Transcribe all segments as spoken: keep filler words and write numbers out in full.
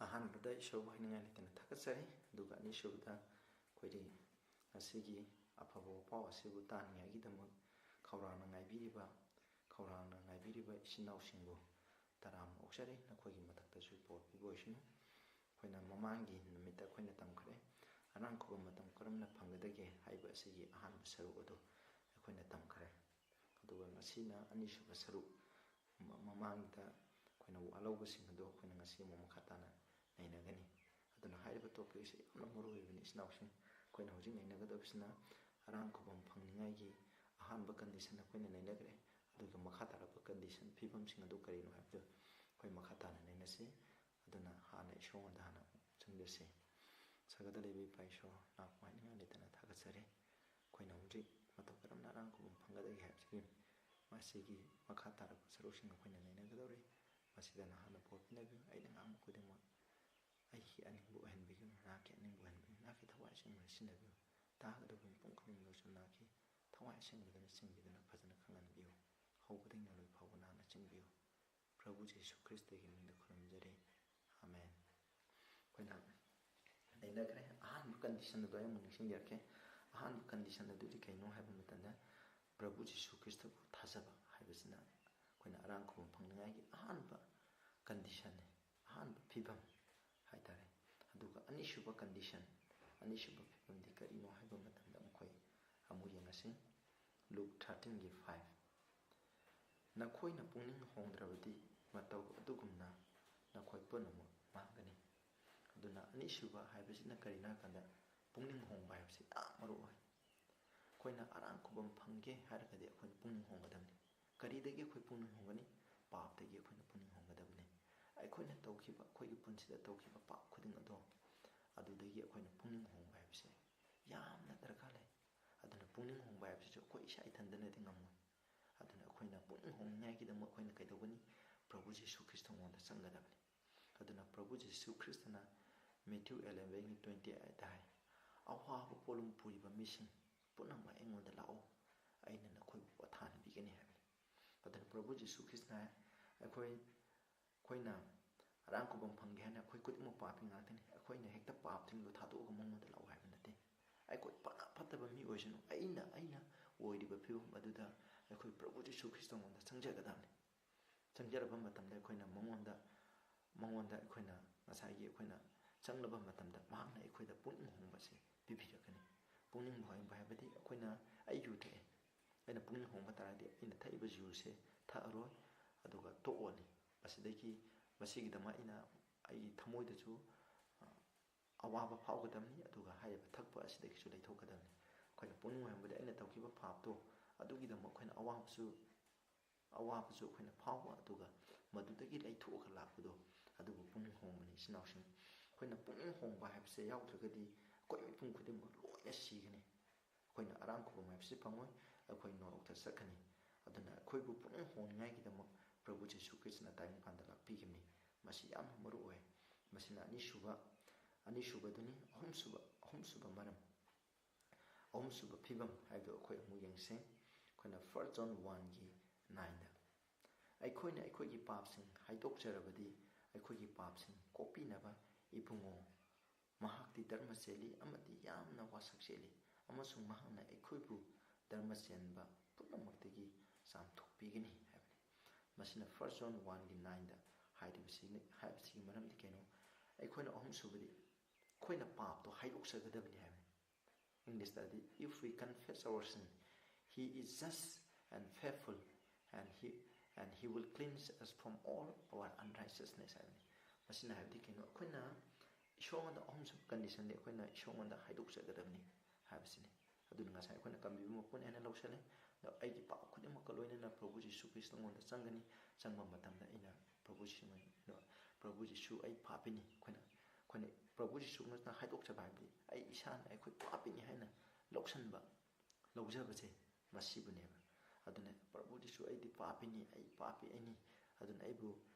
ꯑꯍꯥꯟꯕꯗ ꯏꯁꯣꯔꯕꯨ ꯍꯥꯏꯅꯤꯡꯉꯥꯏ ꯂꯩꯇꯅ ꯊꯥꯒꯠꯆꯔꯤ꯫ ꯑꯗꯨꯒ ꯑꯅꯤꯁꯨꯕꯗ, ꯑꯩꯈꯣꯏꯒꯤ ꯉꯁꯤꯒꯤ ꯑꯐꯕ ꯄꯥꯎ ꯑꯁꯤꯕꯨ ꯇꯥꯅꯤꯡꯉꯥꯏꯒꯤꯗꯃꯛ ꯈꯧꯔꯥꯡꯅ ꯉꯥꯏꯕꯤꯔꯤꯕ, ꯈꯧꯔꯥꯡꯅ ꯉꯥꯏꯕꯤꯔꯤꯕ ꯏꯆꯤꯟ ꯏꯅꯥꯎꯁꯤꯡꯕꯨ ꯇꯔꯥꯝꯅ ꯑꯣꯛꯆꯔꯤ꯫ ꯅꯈꯣꯏꯒꯤ ꯃꯊꯛꯇꯁꯨ ꯄꯣꯠ ꯄꯤꯕ ꯑꯣꯏꯁꯅꯨ꯫ ꯑꯩꯈꯣꯏꯅ ꯃꯃꯥꯡꯒꯤ ꯅꯨꯃꯤꯠꯇ ꯑꯩꯈꯣꯏꯅ ꯇꯝꯈ꯭ꯔꯦ, ꯑꯔꯥꯡ ꯈꯨꯕꯝ ꯃꯇꯝ ꯀꯔꯝꯅ ꯐꯪꯒꯗꯒꯦ ꯍꯥꯏꯕ ꯑꯁꯤꯒꯤ ꯑꯍꯥꯟꯕ ꯁꯔꯨꯛ ꯑꯗꯨ ꯑꯩꯈꯣꯏꯅ ꯇꯝꯈ꯭ꯔꯦ꯫ ꯑꯗꯨꯒ ꯉꯁꯤꯅ ꯑꯅꯤꯁꯨꯕ ꯁꯔꯨꯛ, ꯃ-, ꯃꯃꯥꯡꯗ ꯑꯩꯈꯣꯏꯅ ꯋꯥ ꯂꯧꯕꯁꯤꯡ ꯑꯗꯨ ꯑꯩꯈꯣꯏꯅ ꯉꯁꯤ ꯑꯃꯨꯛ ꯃꯈꯥ ꯇꯥꯅ ꯅꯩꯅꯒꯅꯤ꯫ ꯑꯗꯨꯅ ꯍꯥꯏꯔꯤꯕ topic ꯑꯁꯤ ꯌꯥꯝꯅ ꯃꯔꯨ ꯑꯣꯏꯕꯅꯤ, ꯏꯆꯤꯟ ꯏꯅꯥꯎꯁꯤꯡ꯫ ꯑꯩꯈꯣꯏꯅ ꯍꯧꯖꯤꯛ ꯅꯩꯅꯒꯗꯕꯁꯤꯅ ꯑꯔꯥꯡ ꯈꯨꯕꯝ ꯐꯪꯅꯤꯡꯉꯥꯏꯒꯤ ꯑꯍꯥꯟꯕ condition ꯑꯩꯈꯣꯏꯅ ꯅꯩꯅꯈ꯭ꯔꯦ꯫ ꯑꯗꯨꯒ ꯃꯈꯥ ꯇꯥꯔꯛꯄ condition, ꯐꯤꯕꯝꯁꯤꯡ ꯑꯗꯨ ꯀꯔꯤꯅꯣ ꯍꯥꯏꯕꯗꯨ ꯑꯩꯈꯣꯏ ꯃꯈꯥ ꯇꯥꯅ ꯅꯩꯅꯁꯤ꯫ ꯑꯗꯨꯅ ꯍꯥꯟꯅ ꯏꯁꯣꯔꯉꯣꯟꯗ ꯍꯥꯟꯅ ꯆꯪꯖꯁꯤ꯫ ꯁꯔꯒꯗ ꯂꯩꯕ ꯏꯄꯥ ꯏꯁꯣꯔ, ꯅꯅꯥꯛꯄꯨ ꯍꯥꯏꯅꯤꯡꯉꯥꯏ ꯂꯩꯇꯅ ꯊꯥꯒꯠꯆꯔꯤ꯫ ꯑꯩꯈꯣꯏꯅ ꯍꯧꯖꯤꯛ ꯃꯇꯧ ꯀꯔꯝꯅ ꯑꯔꯥꯡ ꯈꯨꯕꯝ ꯐꯪꯒꯗꯒꯦ ꯍꯥꯏꯕꯁꯤꯒꯤ, ꯃꯁꯤꯒꯤ ꯃꯈꯥ ꯇꯥꯔꯛꯄ ꯁꯔꯨꯛꯁꯤꯡ ꯑꯩꯈꯣꯏꯅ ꯅꯩꯅꯒꯗꯧꯔꯤ꯫ ꯃꯁꯤꯗ ꯅꯍꯥꯛꯅ ꯄꯣꯠ ꯄꯤꯅꯕꯤꯌꯨ꯫ ꯑꯩꯅ ꯉꯥꯡꯕ ꯈꯨꯗꯤꯡꯃꯛ ꯑꯩꯒꯤ ꯑꯅꯤꯡꯕ ꯑꯣꯏꯍꯟꯕꯤꯒꯅꯨ, ꯅꯍꯥꯛꯀꯤ ꯑꯅꯤꯡꯕ ꯑꯣꯏꯍꯟꯕꯤꯌꯨ꯫ ꯅꯍꯥꯛꯀꯤ ꯊꯋꯥꯏ ꯑꯁꯦꯡꯕꯅ ꯁꯤꯟꯅꯕꯤꯌꯨ꯫ ꯇꯥꯒꯗꯕ ꯃꯤꯄꯨꯝ ꯈꯨꯗꯤꯡꯃꯛꯁꯨ ꯅꯍꯥꯛꯀꯤ ꯊꯋꯥꯏ ꯑꯁꯦꯡꯕꯗꯨꯅ ꯆꯤꯡꯕꯤꯗꯨꯅ ꯐꯖꯅ ꯈꯪꯍꯟꯕꯤꯌꯨ꯫ ꯍꯧꯕꯗꯒꯤꯅ ꯂꯣꯏ ꯐꯥꯎꯕ ꯅꯍꯥꯛꯅ ꯆꯤꯡꯕꯤꯌꯨ꯫ ꯄ꯭ꯔꯚꯨ ꯖꯤꯁꯨ ꯈ꯭ꯔꯤꯁꯇꯒꯤ ꯃꯤꯡꯗ ꯈꯨꯔꯨꯝꯖꯔꯤ꯫ ꯑꯃꯦꯟ꯫ ꯑꯩꯈꯣꯏꯅ ꯅꯩꯅꯈ꯭ꯔꯦ꯫ ꯑꯍꯥꯟꯕ condition ꯑꯗꯨ ꯑꯩ ꯑꯃꯨꯛ ꯅꯤꯡꯁꯤꯡꯖꯔꯛꯀꯦ꯫ ꯑꯍꯥꯟꯕ condition ꯑꯗꯨꯗꯤ ꯀꯩꯅꯣ ꯍꯥꯏꯕ ꯃꯇꯝꯗ, ꯄ꯭ꯔꯚꯨ ꯖꯤꯁꯨ ꯈ꯭ꯔꯤꯁꯇꯕꯨ ꯊꯥꯖꯕ ꯍꯥꯏꯕꯁꯤꯅ ꯑꯩꯈꯣꯏꯅ ꯑꯔꯥꯡ ꯈꯨꯕꯝ ꯐꯪꯅꯤꯡꯉꯥꯏꯒꯤ ꯑꯍꯥꯟꯕ conditionꯅꯤ, ꯑꯍꯥꯟꯕ ꯐꯤꯕꯝ ꯍꯥꯏꯇꯥꯔꯦ꯫ ꯑꯗꯨꯒ ꯑꯅꯤꯁꯨꯕ condition, ꯑꯅꯤꯁꯨꯕ ꯐꯤꯕꯝꯗꯤ ꯀꯔꯤꯅꯣ ꯍꯥꯏꯕ ꯃꯇꯝꯗ ꯃꯈꯣꯏ ꯑꯃꯨꯛ ꯌꯦꯡꯉꯁꯤ꯫ Luke thirteenꯒꯤ five, "ꯅꯈꯣꯏꯅ ꯄꯨꯛꯅꯤꯡ ꯍꯣꯡꯗ꯭ꯔꯕꯗꯤ ꯃꯇꯧ ꯑꯗꯨꯒꯨꯝꯅ ꯅꯈꯣꯏ ꯄꯨꯝꯅꯃꯛ ꯃꯥꯡꯒꯅꯤ"꯫ ꯑꯗꯨꯅ ꯑꯅꯤꯁꯨꯕ ꯍꯥꯏꯕꯁꯤꯅ ꯀꯔꯤꯅꯣ ꯍꯥꯏ ꯀꯥꯟꯗ, ꯄꯨꯛꯅꯤꯡ ꯍꯣꯡꯕ ꯍꯥꯏꯕꯁꯤ ꯌꯥꯝ ꯃꯔꯨ ꯑꯣꯏ꯫ ꯑꯩꯈꯣꯏꯅ ꯑꯔꯥꯡ ꯈꯨꯕꯝ ꯐꯪꯒꯦ ꯍꯥꯏꯔꯒꯗꯤ ꯑꯩꯈꯣꯏꯅ ꯄꯨꯛꯅꯤꯡ ꯍꯣꯡꯒꯗꯕꯅꯤ꯫ ꯀꯔꯤꯗꯒꯤ ꯑꯩꯈꯣꯏ ꯄꯨꯛꯅꯤꯡ ꯍꯣꯡꯒꯅꯤ? ꯄꯥꯞꯇꯒꯤ ꯑꯩꯈꯣꯏꯅ ꯄꯨꯛꯅꯤꯡ ꯍꯣꯡꯒꯗꯕꯅꯤ꯫ ꯑꯩꯈꯣꯏꯅ ꯇꯧꯈꯤꯕ, ꯑꯩꯈꯣꯏꯒꯤ ꯄꯨꯟꯁꯤꯗ ꯇꯧꯈꯤꯕ ꯄꯥꯞ ꯈꯨꯗꯤꯡ ꯑꯗꯣ, ꯑꯗꯨꯗꯒꯤ ꯑꯩꯈꯣꯏꯅ ꯄꯨꯛꯅꯤꯡ ꯍꯣꯡꯕ ꯍꯥꯏꯕꯁꯦ ꯌꯥꯝꯅ ꯗꯔꯀꯥꯔ ꯂꯩ꯫ ꯑꯗꯨꯅ ꯄꯨꯛꯅꯤꯡ ꯍꯣꯡꯕ ꯍꯥꯏꯕꯁꯤꯁꯨ ꯑꯩꯈꯣꯏ ꯏꯁꯥ ꯏꯊꯟꯗꯅꯗꯤ ꯉꯝꯃꯣꯏ꯫ ꯑꯗꯨꯅ ꯑꯩꯈꯣꯏꯅ ꯄꯨꯛꯅꯤꯡ ꯍꯣꯡꯅꯤꯡꯉꯥꯏꯒꯤꯗꯃꯛ ꯑꯩꯈꯣꯏꯅ ꯀꯩꯗꯧꯒꯅꯤ? ꯄ꯭ꯔꯚꯨ ꯖꯤꯁꯨ ꯈ꯭ꯔꯤꯁꯇꯉꯣꯟꯗ ꯆꯪꯒꯗꯕꯅꯤ꯫ ꯑꯗꯨꯅ ꯄ꯭ꯔꯚꯨ ꯖꯤꯁꯨ ꯈ꯭ꯔꯤꯁꯇꯅ Matthew elevenꯒꯤ twenty eightꯇ ꯍꯥꯏ, "ꯑꯋꯥꯕ ꯄꯣꯠꯂꯨꯝ ꯄꯨꯔꯤꯕ ꯃꯤꯁꯤꯡ ꯄꯨꯝꯅꯃꯛ ꯑꯩꯉꯣꯟꯗ ꯂꯥꯛꯑꯣ, ꯑꯩꯅ ꯅꯈꯣꯏꯕꯨ ꯄꯣꯊꯥꯍꯟꯕꯤꯒꯅꯤ" ꯍꯥꯏꯕꯅꯤ꯫ ꯑꯗꯨꯅ ꯄ꯭ꯔꯚꯨ ꯖꯤꯁꯨ ꯈ꯭ꯔꯤꯁꯇꯅ ꯑꯩꯈꯣꯏ, ꯑꯩꯈꯣꯏꯅ ꯑꯔꯥꯝ ꯈꯨꯕꯝ ꯐꯪꯒꯦ ꯍꯥꯏꯅ ꯑꯩꯈꯣꯏ ꯈꯨꯗꯤꯡꯃꯛ ꯄꯥꯄꯤ ꯉꯥꯛꯇꯅꯤ꯫ ꯑꯩꯈꯣꯏꯅ ꯍꯦꯛꯇ ꯄꯥꯞꯁꯤꯡꯗꯣ ꯊꯥꯗꯣꯛꯑꯒ ꯃꯉꯣꯟꯗ ꯂꯥꯛꯎ ꯍꯥꯏꯕ ꯅꯠꯇꯦ꯫ ꯑꯩꯈꯣꯏ ꯐꯅ ꯐꯠꯇꯕ ꯃꯤ ꯑꯣꯏꯁꯅꯨ, ꯑꯩꯅ, ꯑꯩꯅ ꯑꯣꯏꯔꯤꯕ ꯐꯤꯕꯝ ꯑꯗꯨꯗ ꯑꯩꯈꯣꯏ ꯄ꯭ꯔꯚꯨ ꯖꯤꯁꯨ ꯈ꯭ꯔꯤꯁꯇꯉꯣꯟꯗ ꯆꯪꯖꯒꯗꯕꯅꯤ꯫ ꯆꯪꯖꯔꯕ ꯃꯇꯝꯗ ꯑꯩꯈꯣꯏꯅ ꯃꯉꯣꯟꯗ, ꯃꯉꯣꯟꯗ ꯑꯩꯈꯣꯏꯅ ꯉꯁꯥꯏꯒꯤ ꯑꯩꯈꯣꯏꯅ ꯆꯪꯂꯕ ꯃꯇꯝꯗ ꯃꯍꯥꯛꯅ ꯑꯩꯈꯣꯏꯗ ꯄꯨꯛꯅꯤꯡ ꯍꯣꯡꯕ ꯑꯁꯤ ꯄꯤꯕꯤꯔꯛꯀꯅꯤ꯫ ꯄꯨꯛꯅꯤꯡ ꯍꯣꯡꯕ ꯍꯥꯏꯕꯗꯤ ꯑꯩꯈꯣꯏꯅ, ꯑꯩ ꯌꯨ ꯊꯛꯑꯦ, ꯑꯩꯅ ꯄꯨꯛꯅꯤꯡ ꯍꯣꯡꯕ ꯇꯥꯔꯗꯤ ꯑꯩꯅ ꯊꯛꯏꯕ ꯌꯨꯁꯦ ꯊꯛꯑꯔꯣꯏ, ꯑꯗꯨꯒ ꯇꯣꯛꯑꯅꯤ꯫ ꯃꯁꯤꯗꯒꯤ, ꯃꯁꯤꯒꯤꯗꯃꯛ ꯑꯩꯅ ꯑꯩꯒꯤ ꯊꯃꯣꯏꯗꯁꯨ, ꯑ, ꯑꯋꯥꯕ ꯐꯥꯎꯒꯗꯕꯅꯤ, ꯑꯗꯨꯒ ꯍꯥꯏꯔꯤꯕ ꯊꯛꯄ ꯑꯁꯤꯗꯒꯤꯁꯨ ꯂꯩꯊꯣꯛꯀꯗꯕꯅꯤ꯫ ꯑꯩꯈꯣꯏꯅ ꯄꯨꯛꯅꯤꯡ ꯍꯣꯡꯕꯗ ꯑꯩꯅ ꯇꯧꯈꯤꯕ ꯄꯥꯞꯇꯣ, ꯑꯗꯨꯒꯤꯗꯃꯛ ꯑꯩꯈꯣꯏꯅ ꯑꯋꯥꯕꯁꯨ, ꯑꯋꯥꯕꯁꯨ ꯑꯩꯈꯣꯏꯅ ꯐꯥꯎꯕ, ꯑꯗꯨꯒ ꯃꯗꯨꯗꯒꯤ ꯂꯩꯊꯣꯛꯑꯒ ꯂꯥꯛꯄꯗꯣ, ꯑꯗꯨꯕꯨ ꯄꯨꯛꯅꯤꯡ ꯍꯣꯡꯕꯅꯤ, ꯏꯆꯤꯟ ꯏꯅꯥꯎꯁꯤꯡ꯫ ꯑꯩꯈꯣꯏꯅ ꯄꯨꯛꯅꯤꯡ ꯍꯣꯡꯕ ꯍꯥꯏꯕꯁꯦ ꯌꯥꯎꯗ꯭ꯔꯒꯗꯤ ꯑꯩꯈꯣꯏ ꯃꯤꯄꯨꯝ ꯈꯨꯗꯤꯡꯃꯛ ꯂꯣꯏꯅ ꯁꯤꯒꯅꯤ꯫ ꯑꯩꯈꯣꯏꯅ ꯑꯔꯥꯝ ꯈꯨꯕꯝ ꯍꯥꯏꯕꯁꯤ ꯐꯪꯉꯣꯏ, ꯑꯩꯈꯣꯏ ꯅꯣꯔꯣꯛꯇ ꯆꯠꯀꯅꯤ꯫ ꯑꯗꯨꯅ ꯑꯩꯈꯣꯏꯕꯨ ꯄꯨꯛꯅꯤꯡ ꯍꯣꯡꯅꯤꯡꯉꯥꯏꯒꯤꯗꯃꯛ ꯄ꯭ꯔꯚꯨ ꯖꯤꯁꯨ ꯈ꯭ꯔꯤꯁꯇꯅ ꯇꯥꯏꯕꯪꯄꯥꯟꯗ ꯂꯥꯛꯄꯤꯈꯤꯕꯅꯤ꯫ ꯃꯁꯤ ꯌꯥꯝꯅ ꯃꯔꯨ ꯑꯣꯏ꯫ ꯃꯁꯤꯅ ꯑꯅꯤꯁꯨꯕ, ꯑꯅꯤꯁꯨꯕꯗꯨꯅꯤ꯫ ꯑꯍꯨꯝꯁꯨꯕ, ꯑꯍꯨꯝꯁꯨꯕ ꯃꯔꯝ, ꯑꯍꯨꯝꯁꯨꯕ ꯐꯤꯕꯝ ꯍꯥꯏꯕꯗꯨ ꯑꯩꯈꯣꯏ ꯑꯃꯨꯛ ꯌꯦꯡꯁꯤ꯫ ꯑꯩꯈꯣꯏꯅ First John one ꯒꯤ nine ꯗ, "ꯑꯩꯈꯣꯏꯅ ꯑꯩꯈꯣꯏꯒꯤ ꯄꯥꯞꯁꯤꯡ ꯍꯥꯏꯗꯣꯛꯆꯔꯕꯗꯤ ꯑꯩꯈꯣꯏꯒꯤ ꯄꯥꯞꯁꯤꯡ ꯀꯣꯛꯄꯤꯅꯕ ꯏꯕꯨꯡꯉꯣ ꯃꯍꯥꯛꯇꯤ ꯙꯔꯃ ꯆꯦꯜꯂꯤ ꯑꯃꯗꯤ ꯌꯥꯝꯅ ꯋꯥꯁꯛ ꯆꯦꯜꯂꯤ, ꯑꯃꯁꯨꯡ ꯃꯍꯥꯛꯅ ꯑꯩꯈꯣꯏꯕꯨ ꯙꯔꯃ ꯆꯦꯟꯕ ꯄꯨꯝꯅꯃꯛꯇꯒꯤ ꯆꯥꯝꯊꯣꯛꯄꯤꯒꯅꯤ" ꯍꯥꯏꯕꯅꯤ꯫ ꯃꯁꯤꯅ First John one ꯒꯤ nine ꯗ ꯍꯥꯏꯔꯤꯕꯁꯤꯅ, ꯍꯥꯏꯕꯁꯤꯒꯤ ꯃꯔꯝꯗꯤ ꯀꯩꯅꯣ? ꯑꯩꯈꯣꯏꯅ ꯑꯍꯨꯝꯁꯨꯕꯗꯤ ꯑꯩꯈꯣꯏꯅ ꯄꯥꯞꯇꯣ ꯍꯥꯏꯗꯣꯛꯆꯒꯗꯕꯅꯤ ꯍꯥꯏꯕꯅꯤ꯫ English ꯇꯗꯤ, "If we confess our sin, he is just and faithful, and he, and he will cleanse us from all our unrighteousness" ꯍꯥꯏꯕꯅꯤ꯫ ꯃꯁꯤꯅ ꯍꯥꯏꯕꯗꯤ ꯀꯩꯅꯣ? ꯑꯩꯈꯣꯏꯅ ꯏꯁꯣꯔꯉꯣꯟꯗ, ꯑꯍꯨꯝꯁꯨꯕ condition ꯗꯤ ꯑꯩꯈꯣꯏꯅ ꯏꯁꯣꯔꯉꯣꯟꯗ ꯍꯥꯏꯗꯣꯛꯆꯒꯗꯕꯅꯤ ꯍꯥꯏꯕꯁꯤꯅꯤ꯫ ꯑꯗꯨꯅ ꯉꯁꯥꯏ ꯑꯩꯈꯣꯏꯅ ꯀꯟꯕꯤꯕ ꯃꯄꯨꯅꯤ ꯍꯥꯏꯅ ꯂꯧꯁꯤꯜꯂꯦ꯫ ꯑꯗꯣ ꯑꯩꯒꯤ ꯄꯥꯞ ꯈꯨꯗꯤꯡꯃꯛꯀ ꯂꯣꯏꯅꯅ ꯄ꯭ꯔꯚꯨ ꯖꯤꯁꯨ ꯈ꯭ꯔꯤꯁꯇꯉꯣꯟꯗ ꯆꯪꯒꯅꯤ꯫ ꯆꯪꯕ ꯃꯇꯝꯗ ꯑꯩꯅ ꯄ꯭ꯔꯚꯨ ꯖꯤꯁꯨ, ꯄ꯭ꯔꯚꯨ ꯖꯤꯁꯨ ꯑꯩ ꯄꯥꯄꯤꯅꯤ꯫ ꯑꯩꯈꯣꯏꯅ, ꯑꯩꯈꯣꯏꯅ ꯄ꯭ꯔꯚꯨ ꯖꯤꯁꯨ ꯈ꯭ꯔꯤꯁꯇ ꯍꯥꯏꯗꯣꯛꯆꯕ ꯍꯥꯏꯕꯗꯤ ꯑꯩ ꯏꯁꯥꯅ ꯑꯩꯈꯣꯏ ꯄꯥꯄꯤꯅꯤ ꯍꯥꯏꯅ ꯂꯧꯁꯤꯟꯕ, ꯂꯧꯖꯕꯁꯦ ꯃꯁꯤꯕꯨꯅꯦꯕ꯫ ꯑꯗꯨꯅ ꯄ꯭ꯔꯚꯨ ꯖꯤꯁꯨ ꯑꯩꯗꯤ ꯄꯥꯄꯤꯅꯤ, ꯑꯩ ꯄꯥꯄꯤ ꯑꯩꯅꯤ, ꯑꯗꯨꯅ ꯑꯩꯕꯨ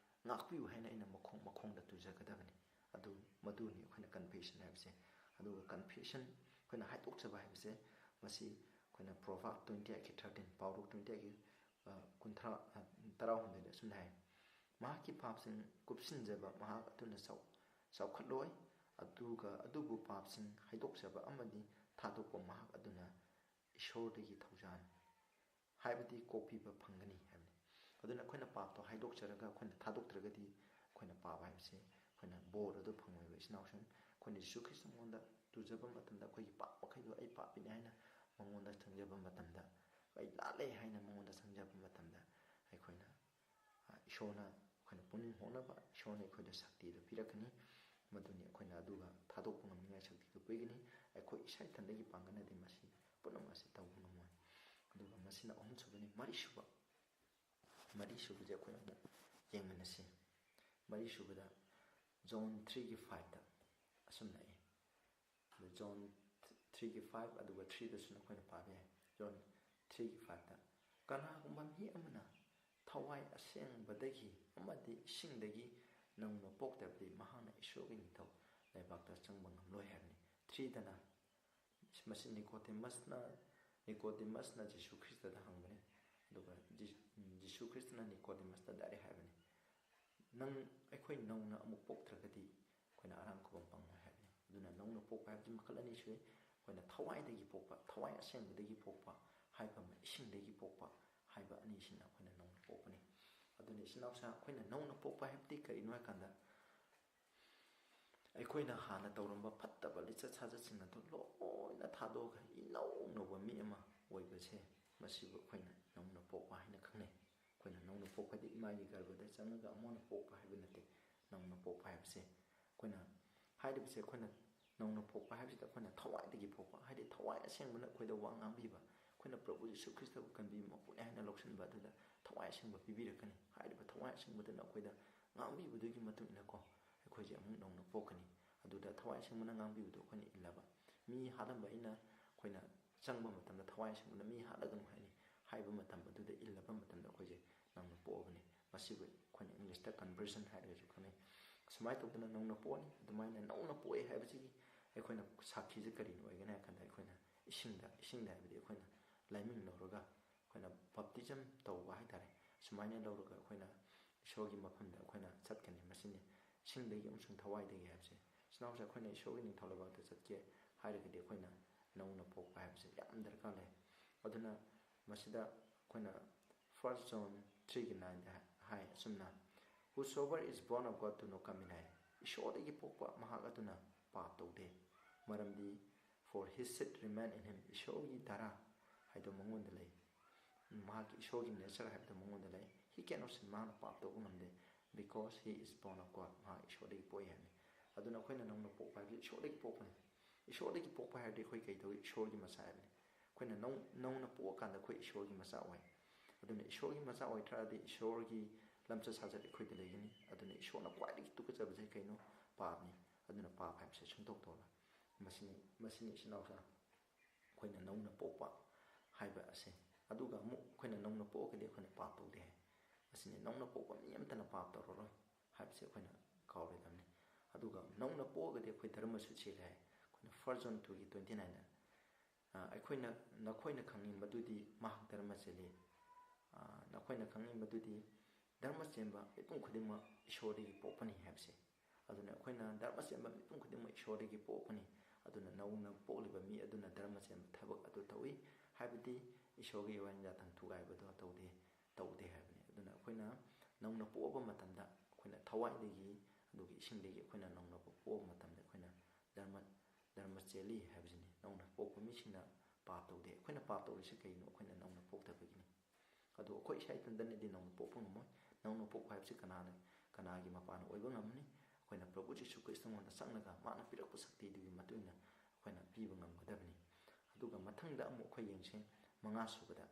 ꯉꯥꯛꯄꯤꯌꯨ ꯍꯥꯏꯅ ꯑꯩꯅ ꯃꯈꯣꯡ, ꯃꯈꯣꯡꯗ ꯇꯨꯖꯒꯗꯕꯅꯤ꯫ ꯑꯗꯨ, ꯃꯗꯨꯅꯤ ꯑꯩꯈꯣꯏꯅ confession ꯍꯥꯏꯕꯁꯦ꯫ ꯑꯗꯨꯒ confession ꯑꯩꯈꯣꯏꯅ ꯍꯥꯏꯗꯣꯛꯆꯕ ꯍꯥꯏꯕꯁꯦ, ꯃꯁꯤ ꯑꯩꯈꯣꯏꯅ Proverb twenty eight ꯀꯤ thirteen, ꯄꯥꯎꯔꯧ twenty eight ꯀꯤ, ꯑ, ꯀꯨꯟꯊ꯭ꯔꯥ, ꯑ, ꯇꯔꯥꯍꯨꯝꯗꯣꯏꯗ ꯑꯁꯨꯝꯅ ꯍꯥꯏ, ꯃꯍꯥꯛꯀꯤ ꯄꯥꯞꯁꯤꯡ ꯀꯨꯞꯁꯤꯟꯖꯕ ꯃꯍꯥꯛ ꯑꯗꯨꯅ ꯆꯥꯎ-, ꯆꯥꯎꯈꯠꯂꯣꯏ, ꯑꯗꯨꯒ ꯑꯗꯨꯕꯨ ꯄꯥꯞꯁꯤꯡ ꯍꯥꯏꯗꯣꯛꯆꯕ ꯑꯃꯗꯤ ꯊꯥꯗꯣꯛꯄ ꯃꯍꯥꯛ ꯑꯗꯨꯅ ꯏꯁꯣꯔꯗꯒꯤ ꯊꯧꯖꯥꯜ, ꯍꯥꯏꯕꯗꯤ ꯀꯣꯛꯄꯤꯕ ꯐꯪꯒꯅꯤ ꯍꯥꯏꯕꯅꯤ꯫ ꯑꯗꯨꯅ ꯑꯩꯈꯣꯏꯅ ꯄꯥꯞꯇꯣ ꯍꯥꯏꯗꯣꯛꯆꯔꯒ ꯑꯩꯈꯣꯏꯅ ꯊꯥꯗꯣꯛꯇ꯭ꯔꯒꯗꯤ ꯑꯩꯈꯣꯏꯅ ꯄꯥꯞ ꯍꯥꯏꯕꯁꯦ ꯑꯩꯈꯣꯏꯅ ꯕꯣꯔ ꯑꯗꯨ ꯐꯪꯉꯣꯏꯕ, ꯏꯆꯤꯟ ꯏꯅꯥꯎꯁꯤꯡ꯫ ꯑꯩꯈꯣꯏꯅ ꯖꯤꯁꯨ ꯈ꯭ꯔꯤꯁꯇ ꯃꯉꯣꯟꯗ ꯇꯨꯖꯕ ꯃꯇꯝꯗ ꯑꯩꯈꯣꯏꯒꯤ ꯄꯥꯞ ꯃꯈꯩꯗꯣ ꯑꯩ ꯄꯥꯄꯤꯅꯤ ꯍꯥꯏꯅ ꯃꯉꯣꯟꯗ ꯆꯪꯖꯕ ꯃꯇꯝꯗ, ꯑꯩ ꯂꯥꯜꯂꯦ ꯍꯥꯏꯅ ꯃꯉꯣꯟꯗ ꯆꯪꯖꯕ ꯃꯇꯝꯗ ꯑꯩꯈꯣꯏꯅ, ꯑ, ꯏꯁꯣꯔꯅ ꯑꯩꯈꯣꯏꯅ ꯄꯨꯛꯅꯤꯡ ꯍꯣꯡꯅꯕ ꯏꯁꯣꯔꯅ ꯑꯩꯈꯣꯏꯗ ꯁꯛꯇꯤꯗꯨ ꯄꯤꯔꯛꯀꯅꯤ꯫ ꯃꯗꯨꯅꯤ ꯑꯩꯈꯣꯏꯅ ꯑꯗꯨꯒ ꯊꯥꯗꯣꯛꯄ ꯉꯝꯅꯤꯡꯉꯥꯏ ꯁꯛꯇꯤꯗꯨ ꯄꯤꯒꯅꯤ꯫ ꯑꯩꯈꯣꯏ ꯏꯁꯥ ꯏꯊꯟꯗꯒꯤ ꯄꯥꯡꯒꯜꯅꯗꯤ ꯃꯁꯤ ꯄꯨꯝꯅꯃꯛ ꯑꯁꯤ ꯇꯧꯕ ꯉꯝꯃꯣꯏ꯫ ꯑꯗꯨꯒ ꯃꯁꯤꯅ ꯑꯍꯨꯝꯁꯨꯕꯅꯤ꯫ ꯃꯔꯤꯁꯨꯕ, ꯃꯔꯤꯁꯨꯕꯁꯦ ꯑꯩꯈꯣꯏ ꯑꯃꯨꯛ ꯌꯦꯡꯃꯤꯟꯅꯁꯤ꯫ ꯃꯔꯤꯁꯨꯕꯗ ꯖꯣꯟ ꯊ꯭ꯔꯤꯒꯤ ꯐꯥꯏꯚꯇ ꯑꯁꯨꯝꯅ ꯏ꯫ ꯑꯗꯨ ꯖꯣꯟ ꯊ꯭ꯔꯤꯒꯤ ꯐꯥꯏꯚ ꯑꯗꯨꯒ ꯊ꯭ꯔꯤꯗꯁꯨ ꯅꯈꯣꯏꯅ ꯄꯥꯕ ꯌꯥꯏ꯫ ꯖꯣꯟ ꯊ꯭ꯔꯤꯒꯤ ꯐꯥꯏꯚꯇ, "ꯀꯅꯥꯒꯨꯝꯕ ꯃꯤ ꯑꯃꯅ ꯊꯋꯥꯏ ꯑꯁꯦꯡꯕꯗꯒꯤ ꯑꯃꯗꯤ ꯏꯁꯤꯡꯗꯒꯤ ꯅꯧꯅ ꯄꯣꯛꯇꯕꯗꯤ ꯃꯍꯥꯛꯅ ꯏꯁꯣꯔꯒꯤ ꯅꯤꯡꯊꯧ ꯂꯩꯕꯥꯛꯇ ꯆꯪꯕ ꯉꯝꯂꯣꯏ" ꯍꯥꯏꯕꯅꯤ꯫ ꯊ꯭ꯔꯤꯗꯅ, ꯃꯁꯤ ꯅꯤꯀꯣꯗꯤꯃꯁꯅ, ꯅꯤꯀꯣꯗꯤꯃꯁꯅ ꯖꯤꯁꯨ ꯈ꯭ꯔꯤꯁꯇꯗ ꯍꯪꯕꯅꯤ꯫ ꯑꯗꯨꯒ ꯖꯤ-, ꯖꯤꯁꯨ ꯈ꯭ꯔꯤꯁꯇꯅ ꯅꯤꯀꯣꯗꯤꯃꯁꯇ ꯗꯥꯏꯔꯦꯛ ꯍꯥꯏꯕꯅꯤ, "ꯅꯪ, ꯑꯩꯈꯣꯏ ꯅꯧꯅ ꯑꯃꯨꯛ ꯄꯣꯛꯇ꯭ꯔꯒꯗꯤ ꯑꯩꯈꯣꯏꯅ ꯑꯔꯥꯝ ꯈꯨꯕꯝ ꯐꯪꯉꯣꯏ" ꯍꯥꯏꯕꯅꯤ꯫ ꯑꯗꯨꯅ ꯅꯧꯅ ꯄꯣꯛꯄ ꯍꯥꯏꯕꯁꯤ ꯃꯈꯜ ꯑꯅꯤ ꯁꯨꯏ꯫ ꯑꯩꯈꯣꯏꯅ ꯊꯋꯥꯏꯗꯒꯤ ꯄꯣꯛꯄ, ꯊꯋꯥꯏ ꯑꯁꯦꯡꯕꯗꯒꯤ ꯄꯣꯛꯄ ꯍꯥꯏꯕ ꯑꯃ, ꯏꯁꯤꯡꯗꯒꯤ ꯄꯣꯛꯄ ꯍꯥꯏꯕ ꯑꯅꯤꯁꯤꯅ ꯑꯩꯈꯣꯏꯅ ꯅꯧꯅ ꯄꯣꯛꯄꯅꯤ꯫ ꯑꯗꯨꯅ ꯏꯆꯤꯟ ꯏꯅꯥꯎꯁꯤꯡ, ꯑꯩꯈꯣꯏꯅ ꯅꯧꯅ ꯄꯣꯛꯄ ꯍꯥꯏꯕꯗꯤ ꯀꯔꯤꯅꯣ ꯍꯥꯏ ꯀꯥꯟꯗ, ꯑꯩꯈꯣꯏꯅ ꯍꯥꯟꯅ ꯇꯧꯔꯝꯕ ꯐꯠꯇꯕ ꯂꯤꯆꯠ ꯁꯥꯖꯠꯁꯤꯡ ꯑꯗꯨ ꯂꯣꯏꯅ ꯊꯥꯗꯣꯛꯑꯒ ꯏꯅꯧ ꯅꯧꯕ ꯃꯤ ꯑꯃ ꯑꯣꯏꯕꯁꯦ, ꯃꯁꯤꯕꯨ ꯑꯩꯈꯣꯏꯅ ꯅꯧꯅ ꯄꯣꯛꯄ ꯍꯥꯏꯅ ꯈꯪꯅꯩ꯫ ꯑꯩꯈꯣꯏꯅ ꯅꯧꯅ ꯄꯣꯛꯄꯗꯤ ꯏꯃꯥꯒꯤ ꯒꯔꯚꯗ ꯆꯪꯉꯒ ꯑꯃꯨꯛ ꯍꯟꯅ ꯄꯣꯛꯄ ꯍꯥꯏꯕ ꯅꯠꯇꯦ꯫ ꯅꯧꯅ ꯄꯣꯛꯄ ꯍꯥꯏꯕꯁꯦ ꯑꯩꯈꯣꯏꯅ, ꯍꯥꯏꯔꯤꯕꯁꯦ ꯑꯩꯈꯣꯏꯅ ꯅꯧꯅ ꯄꯣꯛꯄ ꯍꯥꯏꯕꯁꯤꯗ ꯑꯩꯈꯣꯏꯅ ꯊꯋꯥꯏꯗꯒꯤ ꯄꯣꯛꯄ, ꯍꯥꯏꯗꯤ ꯊꯋꯥꯏ ꯑꯁꯦꯡꯕꯅ ꯑꯩꯈꯣꯏꯗ ꯋꯥ ꯉꯥꯡꯕꯤꯕ, ꯑꯩꯈꯣꯏꯅ ꯄ꯭ꯔꯚꯨ ꯌꯤꯁꯨ ꯈ꯭ꯔꯤꯁꯇꯕꯨ ꯀꯟꯕꯤꯕ ꯃꯄꯨꯅꯦ ꯍꯥꯏꯅ ꯂꯧꯁꯤꯟꯕ ꯑꯗꯨꯗ ꯊꯋꯥꯏ ꯑꯁꯦꯡꯕ ꯄꯤꯕꯤꯔꯛꯀꯅꯤ꯫ ꯍꯥꯏꯔꯤꯕ ꯊꯋꯥꯏ ꯑꯁꯦꯡꯕꯗꯨꯅ ꯑꯩꯈꯣꯏꯗ ꯉꯥꯡꯕꯤꯕꯗꯨꯒꯤ ꯃꯇꯨꯡ ꯏꯟꯅꯀꯣ, ꯑꯩꯈꯣꯏꯁꯦ ꯑꯃꯨꯛ ꯅꯧꯅ ꯄꯣꯛꯀꯅꯤ꯫ ꯑꯗꯨꯗ ꯊꯋꯥꯏ ꯑꯁꯦꯡꯕꯅ ꯉꯥꯡꯕꯤꯕꯗꯨ ꯑꯩꯈꯣꯏꯅ ꯏꯜꯂꯕ, ꯃꯤ ꯍꯥꯠꯂꯝꯕ ꯑꯩꯅ, ꯑꯩꯈꯣꯏꯅ ꯆꯪꯕ ꯃꯇꯝꯗ ꯊꯋꯥꯏ ꯑꯁꯦꯡꯕꯅ ꯃꯤ ꯍꯥꯠꯂꯒꯅꯨ ꯍꯥꯏꯅꯤ ꯍꯥꯏꯕ ꯃꯇꯝ ꯑꯗꯨꯗ ꯏꯜꯂꯕ ꯃꯇꯝꯗ ꯑꯩꯈꯣꯏꯁꯦ ꯅꯧꯅ ꯄꯣꯛꯑꯕꯅꯤ꯫ ꯃꯁꯤꯕꯨ ꯑꯩꯈꯣꯏꯅ ꯏꯪꯂꯤꯁꯇ conversion ꯍꯥꯏꯔꯒꯁꯨ ꯈꯪꯅꯩ꯫ ꯁꯨꯃꯥꯏꯅ ꯇꯧꯗꯅ ꯅꯧꯅ ꯄꯣꯛꯑꯅꯤ꯫ ꯑꯗꯨꯃꯥꯏꯅ ꯅꯧꯅ ꯄꯣꯛꯑꯦ ꯍꯥꯏꯕꯁꯤꯒꯤ ꯑꯩꯈꯣꯏꯅ ꯁꯥꯈꯤꯁꯦ ꯀꯔꯤꯅꯣ ꯑꯣꯏꯒꯅꯤ ꯍꯥꯏ ꯀꯥꯟꯗ, ꯑꯩꯈꯣꯏꯅ ꯏꯁꯤꯡꯗ, ꯏꯁꯤꯡꯗ ꯍꯥꯏꯕꯗꯤ ꯑꯩꯈꯣꯏꯅ ꯂꯥꯏꯃꯤꯡ ꯂꯧꯔꯒ ꯑꯩꯈꯣꯏꯅ baptism ꯇꯧꯕ ꯍꯥꯏ ꯇꯥꯔꯦ꯫ ꯁꯨꯃꯥꯏꯅ ꯂꯧꯔꯒ ꯑꯩꯈꯣꯏꯅ ꯏꯁꯣꯔꯒꯤ ꯃꯐꯝꯗ ꯑꯩꯈꯣꯏꯅ ꯆꯠꯀꯅꯤ꯫ ꯃꯁꯤꯅꯤ ꯏꯁꯤꯡꯗꯒꯤ ꯑꯃꯁꯨꯡ ꯊꯋꯥꯏꯗꯒꯤ ꯍꯥꯏꯕꯁꯦ꯫ ꯏꯆꯤꯟ ꯏꯅꯥꯎꯁꯦ, ꯑꯩꯈꯣꯏꯅ ꯏꯁꯣꯔꯒꯤ ꯅꯤꯡꯊꯧ ꯂꯩꯕꯥꯛꯇ ꯆꯠꯀꯦ ꯍꯥꯏꯔꯒꯗꯤ ꯑꯩꯈꯣꯏꯅ ꯅꯧꯅ ꯄꯣꯛꯄ ꯍꯥꯏꯕꯁꯦ ꯌꯥꯝ ꯗꯔꯀꯥꯔ ꯂꯩ꯫ ꯑꯗꯨꯅ ꯃꯁꯤꯗ ꯑꯩꯈꯣꯏꯅ First John three ꯒꯤ nine ꯗ ꯍꯥꯏ ꯑꯁꯨꯝꯅ, "Whosoever is born of God do not come in" ꯍꯥꯏ꯫ ꯏꯁꯣꯔꯗꯒꯤ ꯄꯣꯛꯄ ꯃꯍꯥꯛ ꯑꯗꯨꯅ ꯄꯥꯞ ꯇꯧꯗꯦ, ꯃꯔꯝꯗꯤ "For his seed remain in him", ꯏꯁꯣꯔꯒꯤ ꯙꯥꯔꯥ ꯍꯥꯏꯗꯣ ꯃꯉꯣꯟꯗ ꯂꯩ, ꯃꯍꯥꯛꯀꯤ ꯏꯁꯣꯔꯒꯤ nature ꯍꯥꯏꯕꯗꯣ ꯃꯉꯣꯟꯗ ꯂꯩ꯫ He cannot sin, ꯃꯍꯥꯛꯅ ꯄꯥꯞ ꯇꯧꯕ ꯉꯝꯗꯦ, "because he is born of God", ꯃꯍꯥꯛ ꯏꯁꯣꯔꯗꯒꯤ ꯄꯣꯛꯏ ꯍꯥꯏꯕꯅꯤ꯫ ꯑꯗꯨꯅ ꯑꯩꯈꯣꯏꯅ ꯅꯧꯅ ꯄꯣꯛꯄ ꯍꯥꯏꯕꯁꯤ ꯏꯁꯣꯔꯗꯒꯤ ꯄꯣꯛꯄꯅꯤ꯫ ꯏꯁꯣꯔꯗꯒꯤ ꯄꯣꯛꯄ ꯍꯥꯏꯔꯗꯤ ꯑꯩꯈꯣꯏ ꯀꯩ ꯇꯧꯏ? ꯏꯁꯣꯔꯒꯤ ꯃꯆꯥ ꯍꯥꯏꯕꯅꯤ꯫ ꯑꯩꯈꯣꯏꯅ ꯅꯧ-, ꯅꯧꯅ ꯄꯣꯛꯑꯀꯥꯟꯗ ꯑꯩꯈꯣꯏ ꯏꯁꯣꯔꯒꯤ ꯃꯆꯥ ꯑꯣꯏ꯫ ꯑꯗꯨꯅ ꯏꯁꯣꯔꯒꯤ ꯃꯆꯥ ꯑꯣꯏ ꯇꯥꯔꯗꯤ ꯏꯁꯣꯔꯒꯤ ꯂꯝꯆꯠ ꯁꯥꯖꯠ ꯑꯩꯈꯣꯏꯗ ꯂꯩꯒꯅꯤ꯫ ꯑꯗꯨꯅ ꯏꯁꯣꯔꯅ ꯈ꯭ꯋꯥꯏꯗꯒꯤ ꯇꯨꯀꯠꯆꯕꯁꯦ ꯀꯩꯅꯣ? ꯄꯥꯞꯅꯤ꯫ ꯑꯗꯨꯅ ꯄꯥꯞ ꯍꯥꯏꯕꯁꯦ ꯁꯨꯡꯇꯧ ꯇꯧꯔꯣꯏ꯫ ꯃꯁꯤꯅꯤ, ꯃꯁꯤꯅꯤ ꯏꯆꯤꯟ ꯏꯅꯥꯎꯁꯤꯡ, ꯑꯩꯈꯣꯏꯅ ꯅꯧꯅ ꯄꯣꯛꯄ ꯍꯥꯏꯕ ꯑꯁꯦ꯫ ꯑꯗꯨꯒ ꯑꯃꯨꯛ ꯑꯩꯈꯣꯏꯅ ꯅꯧꯅ ꯄꯣꯛꯑꯒꯗꯤ ꯑꯩꯈꯣꯏꯅ ꯄꯥꯞ ꯇꯧꯗꯦ ꯍꯥꯏ꯫ ꯑꯁꯤꯅꯤ, ꯅꯧꯅ ꯄꯣꯛꯄ ꯃꯤ ꯑꯃꯠꯇꯅ ꯄꯥꯞ ꯇꯧꯔꯔꯣꯏ ꯍꯥꯏꯕꯁꯦ ꯑꯩꯈꯣꯏꯅ ꯀꯥꯎꯔꯣꯏꯗꯕꯅꯤ꯫ ꯑꯗꯨꯒ ꯅꯧꯅ ꯄꯣꯛꯑꯒꯗꯤ ꯑꯩꯈꯣꯏ ꯙꯔꯃꯁꯨ ꯆꯦꯜꯂꯦ ꯍꯥꯏ꯫ ꯑꯩꯈꯣꯏꯅ First John two ꯒꯤ twenty nine ꯗ, ꯑ, ꯑꯩꯈꯣꯏꯅ, "ꯅꯈꯣꯏꯅ ꯈꯪꯉꯤ ꯃꯗꯨꯗꯤ ꯃꯍꯥꯛ ꯙꯔꯃ ꯆꯦꯜꯂꯤ"꯫ ꯑ, "ꯅꯈꯣꯏꯅ ꯈꯪꯉꯤ ꯃꯗꯨꯗꯤ ꯙꯔꯃ ꯆꯦꯟꯕ ꯃꯤꯄꯨꯝ ꯈꯨꯗꯤꯡꯃꯛ ꯏꯁꯣꯔꯗꯒꯤ ꯄꯣꯛꯄꯅꯤ" ꯍꯥꯏꯕꯁꯦ꯫ ꯑꯗꯨꯅ ꯑꯩꯈꯣꯏꯅ ꯙꯔꯃ ꯆꯦꯟꯕ ꯃꯤꯄꯨꯝ ꯈꯨꯗꯤꯡꯃꯛ ꯏꯁꯣꯔꯗꯒꯤ ꯄꯣꯛꯄꯅꯤ꯫ ꯑꯗꯨꯅ ꯅꯧꯅ ꯄꯣꯛꯂꯤꯕ ꯃꯤ ꯑꯗꯨꯅ ꯙꯔꯃ ꯆꯦꯟꯕ ꯊꯕꯛ ꯑꯗꯨ ꯇꯧꯏ, ꯍꯥꯏꯕꯗꯤ ꯏꯁꯣꯔꯒꯤ ꯋꯥꯔꯦꯟ ꯌꯥꯊꯪ ꯊꯨꯒꯥꯏꯕꯗꯣ ꯇꯧꯗꯦ, ꯇꯧꯗꯦ ꯍꯥꯏꯕꯅꯤ꯫ ꯑꯗꯨꯅ ꯑꯩꯈꯣꯏꯅ ꯅꯧꯅ ꯄꯣꯛꯄ ꯃꯇꯝꯗ ꯑꯩꯈꯣꯏꯅ ꯊꯋꯥꯏꯗꯒꯤ, ꯑꯗꯨꯒ ꯏꯁꯤꯡꯗꯒꯤ ꯑꯩꯈꯣꯏꯅ ꯅꯧꯅ ꯄꯣꯛꯄ ꯃꯇꯝꯗ ꯑꯩꯈꯣꯏꯅ ꯙꯔꯃ, ꯙꯔꯃ ꯆꯦꯜꯂꯤ ꯍꯥꯏꯕꯁꯤꯅꯤ꯫ ꯅꯧꯅ ꯄꯣꯛꯄ ꯃꯤꯁꯤꯡꯅ ꯄꯥꯞ ꯇꯧꯗꯦ꯫ ꯑꯩꯈꯣꯏꯅ ꯄꯥꯞ ꯇꯧꯔꯤꯁꯦ ꯀꯩꯅꯣ? ꯑꯩꯈꯣꯏꯅ ꯅꯧꯅ ꯄꯣꯛꯇꯕꯒꯤꯅꯤ꯫ ꯑꯗꯣ ꯑꯩꯈꯣꯏ ꯏꯁꯥ ꯏꯊꯟꯇꯅꯗꯤ ꯅꯧꯅ ꯄꯣꯛꯄ ꯉꯝꯃꯣꯏ꯫ ꯅꯧꯅ ꯄꯣꯛꯄ ꯍꯥꯏꯕꯁꯤ ꯀꯅꯥꯅ, ꯀꯅꯥꯒꯤ ꯃꯄꯥꯟꯅ ꯑꯣꯏꯕ ꯉꯝꯃꯅꯤ? ꯑꯩꯈꯣꯏꯅ ꯄ꯭ꯔꯚꯨ ꯖꯤꯁꯨ ꯈ꯭ꯔꯤꯁꯇꯉꯣꯟꯗ ꯆꯪꯂꯒ ꯃꯥꯅ ꯄꯤꯔꯛꯄ ꯁꯛꯇꯤꯗꯨꯒꯤ ꯃꯇꯨꯡ ꯏꯟꯅ ꯑꯩꯈꯣꯏꯅ ꯄꯤꯕ ꯉꯝꯒꯗꯕꯅꯤ꯫ ꯑꯗꯨꯒ ꯃꯊꯪꯗ ꯑꯃꯨꯛ ꯑꯩꯈꯣꯏ ꯌꯦꯡꯁꯤ, ꯃꯉꯥ ꯁꯨꯕꯗ,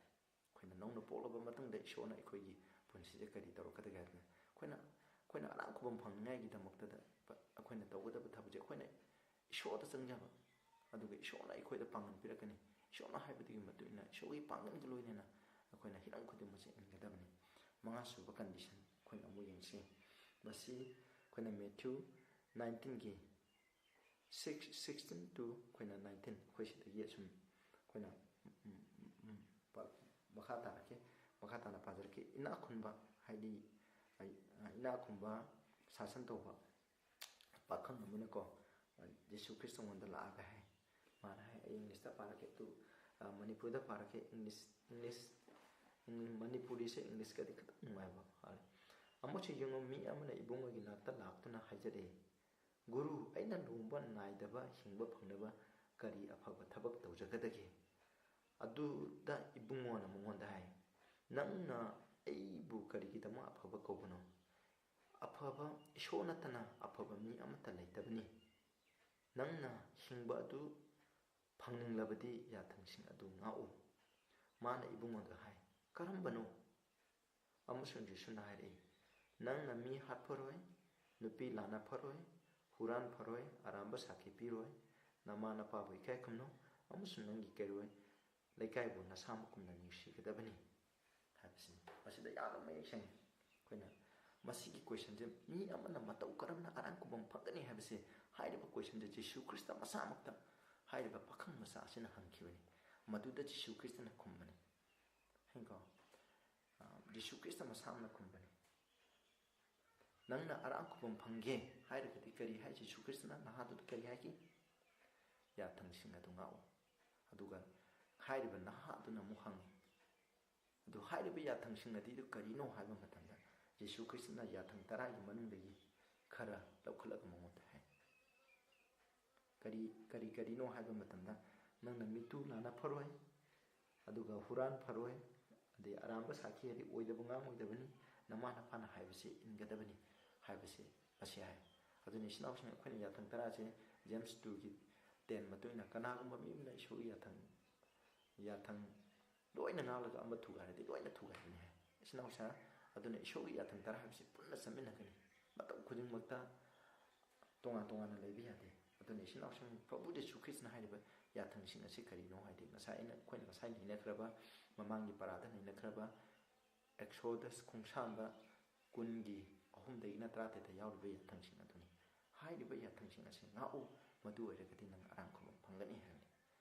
ꯑꯩꯈꯣꯏꯅ ꯅꯧꯅ ꯄꯣꯛꯂꯕ ꯃꯇꯨꯡꯗ ꯏꯁꯣꯔꯅ ꯑꯩꯈꯣꯏꯒꯤ ꯄꯨꯟꯁꯤꯗ ꯀꯔꯤ ꯇꯧꯔꯛꯀꯗꯒꯦ ꯍꯥꯏꯕꯗ, ꯑꯩꯈꯣꯏꯅ, ꯑꯩꯈꯣꯏꯅ ꯑꯔꯥꯝ ꯈꯨꯕꯝ ꯐꯪꯅꯤꯡꯉꯥꯏꯒꯤꯗꯃꯛꯇꯗ ꯑꯩꯈꯣꯏꯅ ꯇꯧꯒꯗꯕ ꯊꯕꯛꯁꯦ ꯑꯩꯈꯣꯏꯅ ꯏꯁꯣꯔꯗ ꯆꯪꯖꯕ, ꯑꯗꯨꯒ ꯏꯁꯣꯔꯅ ꯑꯩꯈꯣꯏꯗ ꯄꯥꯡꯒꯜ ꯄꯤꯔꯛꯀꯅꯤ꯫ ꯏꯁꯣꯔꯅ ꯍꯥꯏꯕꯗꯨꯒꯤ ꯃꯇꯨꯡ ꯏꯟꯅ ꯏꯁꯣꯔꯒꯤ ꯄꯥꯡꯒꯜꯒ ꯂꯣꯏꯅꯅ ꯑꯩꯈꯣꯏꯅ ꯍꯤꯔꯝ ꯈꯨꯗꯤꯡꯃꯛꯁꯦ ꯏꯟꯒꯗꯕꯅꯤ꯫ ꯃꯉꯥ ꯁꯨꯕ condition ꯑꯩꯈꯣꯏꯅ ꯑꯃꯨꯛ ꯌꯦꯡꯁꯤ꯫ ꯃꯁꯤ ꯑꯩꯈꯣꯏꯅ Matthew nineteen ꯒꯤ six, sixteen to ꯑꯩꯈꯣꯏꯅ nineteen, ꯑꯩꯈꯣꯏ ꯁꯤꯗꯒꯤ ꯑꯁꯨꯝ ꯑꯩꯈꯣꯏꯅ, ꯎꯝ, ꯎꯝ, ꯎꯝ, ꯄ-, ꯃꯈꯥ ꯇꯥꯔꯛꯀꯦ, ꯃꯈꯥ ꯇꯥꯅ ꯄꯥꯖꯔꯛꯀꯦ꯫ ꯏꯅꯥꯛ ꯈꯨꯟꯕ ꯍꯥꯏꯗꯤ ꯑꯩ, ꯑ, ꯏꯅꯥꯛ ꯈꯨꯟꯕ ꯁꯥꯁꯟ ꯇꯧꯕ ꯄꯥꯈꯪ ꯑꯃꯅꯀꯣ, ꯑ, ꯖꯤꯁꯨ ꯈ꯭ꯔꯤꯁꯇ ꯃꯉꯣꯟꯗ ꯂꯥꯛꯑꯒ ꯍꯥꯏ, ꯃꯥꯅ ꯍꯥꯏ, "ꯑꯩ ꯏꯪꯂꯤꯁꯇ ꯄꯥꯔꯛꯀꯦ, ꯑꯗꯨ, ꯑ, ꯃꯅꯤꯄꯨꯔꯗ ꯄꯥꯔꯛꯀꯦ, ꯏꯪꯂꯤꯁ, ꯏꯪꯂꯤꯁ, ꯏꯪ-, ꯃꯅꯤꯄꯨꯔꯤꯁꯦ ꯏꯪꯂꯤꯁꯀꯗꯤ ꯈꯤꯇꯪ ꯅꯨꯡꯉꯥꯏꯕ ꯃꯥꯜꯂꯦ꯫ ꯑꯃꯁꯨ ꯌꯦꯡꯉꯨ, ꯃꯤ ꯑꯃꯅ ꯏꯕꯨꯡꯉꯣꯒꯤ ꯅꯥꯛꯇ ꯂꯥꯛꯇꯨꯅ ꯍꯥꯏꯖꯔꯛꯏ, 'ꯒꯨꯔꯨ, ꯑꯩꯅ ꯂꯨꯍꯣꯡꯕ ꯅꯥꯏꯗꯕ ꯍꯤꯡꯕ ꯐꯪꯅꯕ ꯀꯔꯤ ꯑꯐꯕ ꯊꯕꯛ ꯇꯧꯖꯒꯗꯒꯦ?' ꯑꯗꯨꯗ ꯏꯕꯨꯡꯉꯣꯅ ꯃꯉꯣꯟꯗ ꯍꯥꯏ, 'ꯅꯪꯅ ꯑꯩꯕꯨ ꯀꯔꯤꯒꯤꯗꯃꯛ ꯑꯐꯕ ꯀꯧꯕꯅꯣ? ꯑꯐꯕ ꯏꯁꯣꯔ ꯅꯠꯇꯅ ꯑꯐꯕ ꯃꯤ ꯑꯃꯠꯇ ꯂꯩꯇꯕꯅꯤ꯫ ꯅꯪꯅ ꯍꯤꯡꯕ ꯑꯗꯨ ꯐꯪꯅꯤꯡꯂꯕꯗꯤ ꯌꯥꯊꯪꯁꯤꯡ ꯑꯗꯨ ꯉꯥꯛꯎ.' ꯃꯥꯅ ꯏꯕꯨꯡꯉꯣꯗ ꯍꯥꯏ, 'ꯀꯔꯝꯕꯅꯣ?' ꯑꯃꯁꯨꯡ ꯖꯤꯁꯨꯅ ꯍꯥꯏꯔꯛꯏ, 'ꯅꯪꯅ ꯃꯤ ꯍꯥꯠꯐꯔꯣꯏ, ꯅꯨꯄꯤ ꯂꯥꯟꯅꯐꯔꯣꯏ, ꯍꯨꯔꯥꯟꯐꯔꯣꯏ, ꯑꯔꯥꯟꯕ ꯁꯥꯈꯤ ꯄꯤꯔꯣꯏ, ꯅꯃꯥ ꯅꯄꯥꯕꯨ ꯏꯀꯥꯏ ꯈꯨꯝꯅꯧ, ꯑꯃꯁꯨꯡ ꯅꯪꯒꯤ ꯀꯩꯔꯣꯏ ꯂꯩꯀꯥꯏꯕꯨ ꯅꯁꯥꯃꯛꯀꯨꯝꯅ ꯅꯨꯡꯁꯤꯒꯗꯕꯅꯤ' ꯍꯥꯏꯕꯁꯤꯅꯤ꯫ ꯃꯁꯤꯗ ꯌꯥꯝꯅ ꯃꯌꯦꯛ ꯁꯦꯡꯉꯤ꯫ ꯑꯩꯈꯣꯏꯅ ꯃꯁꯤꯒꯤ ꯀꯣꯏꯁꯟꯁꯦ, ꯃꯤ ꯑꯃꯅ ꯃꯇꯧ ꯀꯔꯝꯅ ꯑꯔꯥꯟ ꯈꯨꯕꯝ ꯐꯪꯒꯅꯤ ꯍꯥꯏꯕꯁꯦ, ꯍꯥꯏꯔꯤꯕ ꯀꯣꯏꯁꯟꯁꯦ ꯖꯤꯁꯨ ꯈ꯭ꯔꯤꯁꯇ ꯃꯁꯥꯃꯛꯇ ꯍꯥꯏꯔꯤꯕ ꯄꯥꯈꯪ ꯃꯆꯥ ꯑꯁꯤꯅ ꯍꯪꯈꯤꯕꯅꯤ꯫ ꯃꯗꯨꯗ ꯖꯤꯁꯨ ꯈ꯭ꯔꯤꯁꯇꯅ ꯈꯨꯝꯕꯅꯤ꯫ ꯍꯦꯡꯀꯣ? ꯑ, ꯖꯤꯁꯨ ꯈ꯭ꯔꯤꯁꯇ ꯃꯁꯥꯃꯛꯅ ꯈꯨꯝꯕꯅꯤ꯫ "ꯅꯪꯅ ꯑꯔꯥꯟ ꯈꯨꯕꯝ ꯐꯪꯒꯦ ꯍꯥꯏꯔꯒꯗꯤ ꯀꯔꯤ ꯍꯥꯏ?" ꯖꯤꯁꯨ ꯈ꯭ꯔꯤꯁꯇꯅ ꯅꯍꯥꯗꯨꯗ ꯀꯔꯤ ꯍꯥꯏꯈꯤ? "ꯌꯥꯊꯪꯁꯤꯡ ꯑꯗꯨ ꯉꯥꯛꯎ"꯫ ꯑꯗꯨꯒ ꯍꯥꯏꯔꯤꯕ ꯅꯍꯥ ꯑꯗꯨꯅ ꯑꯃꯨꯛ ꯍꯪꯉꯤ, "ꯑꯗꯨ ꯍꯥꯏꯔꯤꯕ ꯌꯥꯊꯪꯁꯤꯡ ꯑꯗꯨ ꯀꯔꯤꯅꯣ?" ꯍꯥꯏꯕ ꯃꯇꯝꯗ, ꯖꯤꯁꯨ ꯈ꯭ꯔꯤꯁꯇꯅ ꯌꯥꯊꯪ ꯇꯔꯥꯒꯤ ꯃꯅꯨꯡꯗꯒꯤ ꯈꯔ ꯂꯧꯈꯠꯂꯒ ꯃꯉꯣꯟꯗ ꯍꯥꯏ꯫ ꯀꯔꯤ, ꯀꯔꯤ ꯀꯔꯤꯅꯣ ꯍꯥꯏꯕ ꯃꯇꯝꯗ, ꯅꯪꯅ ꯃꯤꯠꯇꯨ ꯂꯥꯟꯅ ꯐꯔꯣꯏ, ꯑꯗꯨꯒ ꯍꯨꯔꯥꯟ ꯐꯔꯣꯏ, ꯑꯗꯩ ꯑꯔꯥꯟꯕ ꯁꯥꯈꯤ ꯍꯥꯏꯗꯤ ꯑꯣꯏꯗꯕ ꯉꯥꯡꯉꯣꯏꯗꯕꯅꯤ, ꯅꯃꯥ ꯅꯄꯥꯅ ꯍꯥꯏꯕꯁꯤ ꯏꯟꯒꯗꯕꯅꯤ ꯍꯥꯏꯕꯁꯤ ꯃꯁꯤ ꯍꯥꯏ꯫ ꯑꯗꯨꯅ ꯏꯆꯤꯟ ꯏꯅꯥꯎꯁꯤꯡ, ꯑꯩꯈꯣꯏꯅ ꯌꯥꯊꯪ ꯇꯔꯥꯁꯦ, ꯖꯦꯝꯁ ꯇꯨꯒꯤ ꯇꯦꯟ ꯃꯇꯨꯡ ꯏꯟꯅ, "ꯀꯅꯥꯒꯨꯝꯕ ꯃꯤ ꯑꯃꯅ ꯏꯁꯣꯔꯒꯤ ꯌꯥꯊꯪ, ꯌꯥꯊꯪ ꯂꯣꯏꯅ ꯉꯥꯛꯂꯒ ꯑꯃ ꯊꯨꯒꯥꯏꯔꯗꯤ ꯂꯣꯏꯅ ꯊꯨꯒꯥꯏꯕꯅꯤ" ꯍꯥꯏ꯫ ꯏꯆꯤꯟ ꯏꯅꯥꯎꯁꯤꯡ, ꯑꯗꯨꯅ ꯏꯁꯣꯔꯒꯤ ꯌꯥꯊꯪ ꯇꯔꯥ ꯍꯥꯏꯕꯁꯤ ꯄꯨꯟꯅ ꯆꯠꯃꯤꯟꯅꯒꯅꯤ꯫ ꯃꯇꯝ ꯈꯨꯗꯤꯡꯃꯛꯇ ꯇꯣꯉꯥꯟ ꯇꯣꯉꯥꯟꯅ ꯂꯩꯕ ꯌꯥꯗꯦ꯫ ꯑꯗꯨꯅ ꯏꯆꯤꯟ ꯏꯅꯥꯎꯁꯤꯡ, ꯄ꯭ꯔꯚꯨ ꯖꯤꯁꯨ ꯈ꯭ꯔꯤꯁꯇꯅ ꯍꯥꯏꯔꯤꯕ ꯌꯥꯊꯪꯁꯤꯡ ꯑꯁꯤ ꯀꯔꯤꯅꯣ ꯍꯥꯏꯗꯤ, ꯉꯁꯥꯏ ꯑꯩꯅ, ꯑꯩꯈꯣꯏꯅ ꯉꯁꯥꯏ ꯅꯩꯅꯈ꯭ꯔꯕ, ꯃꯃꯥꯡꯒꯤ ꯄꯔꯥꯗ ꯅꯩꯅꯈ꯭ꯔꯕ ꯑꯦꯛꯁꯣꯗꯁ ꯈꯣꯡꯁꯥꯟꯕ ꯀꯨꯟꯒꯤ ꯑꯍꯨꯝꯗꯒꯤꯅ ꯇꯔꯥꯇꯔꯦꯠꯇ ꯌꯥꯎꯔꯤꯕ ꯌꯥꯊꯪꯁꯤꯡ ꯑꯗꯨꯅꯤ꯫ ꯍꯥꯏꯔꯤꯕ ꯌꯥꯊꯪꯁꯤꯡ ꯑꯁꯤ ꯉꯥꯛꯎ, ꯃꯗꯨ ꯑꯣꯏꯔꯒꯗꯤ ꯅꯪ ꯑꯔꯥꯝ ꯈꯨꯕꯝ ꯐꯪꯒꯅꯤ ꯍꯥꯏꯕꯅꯤ꯫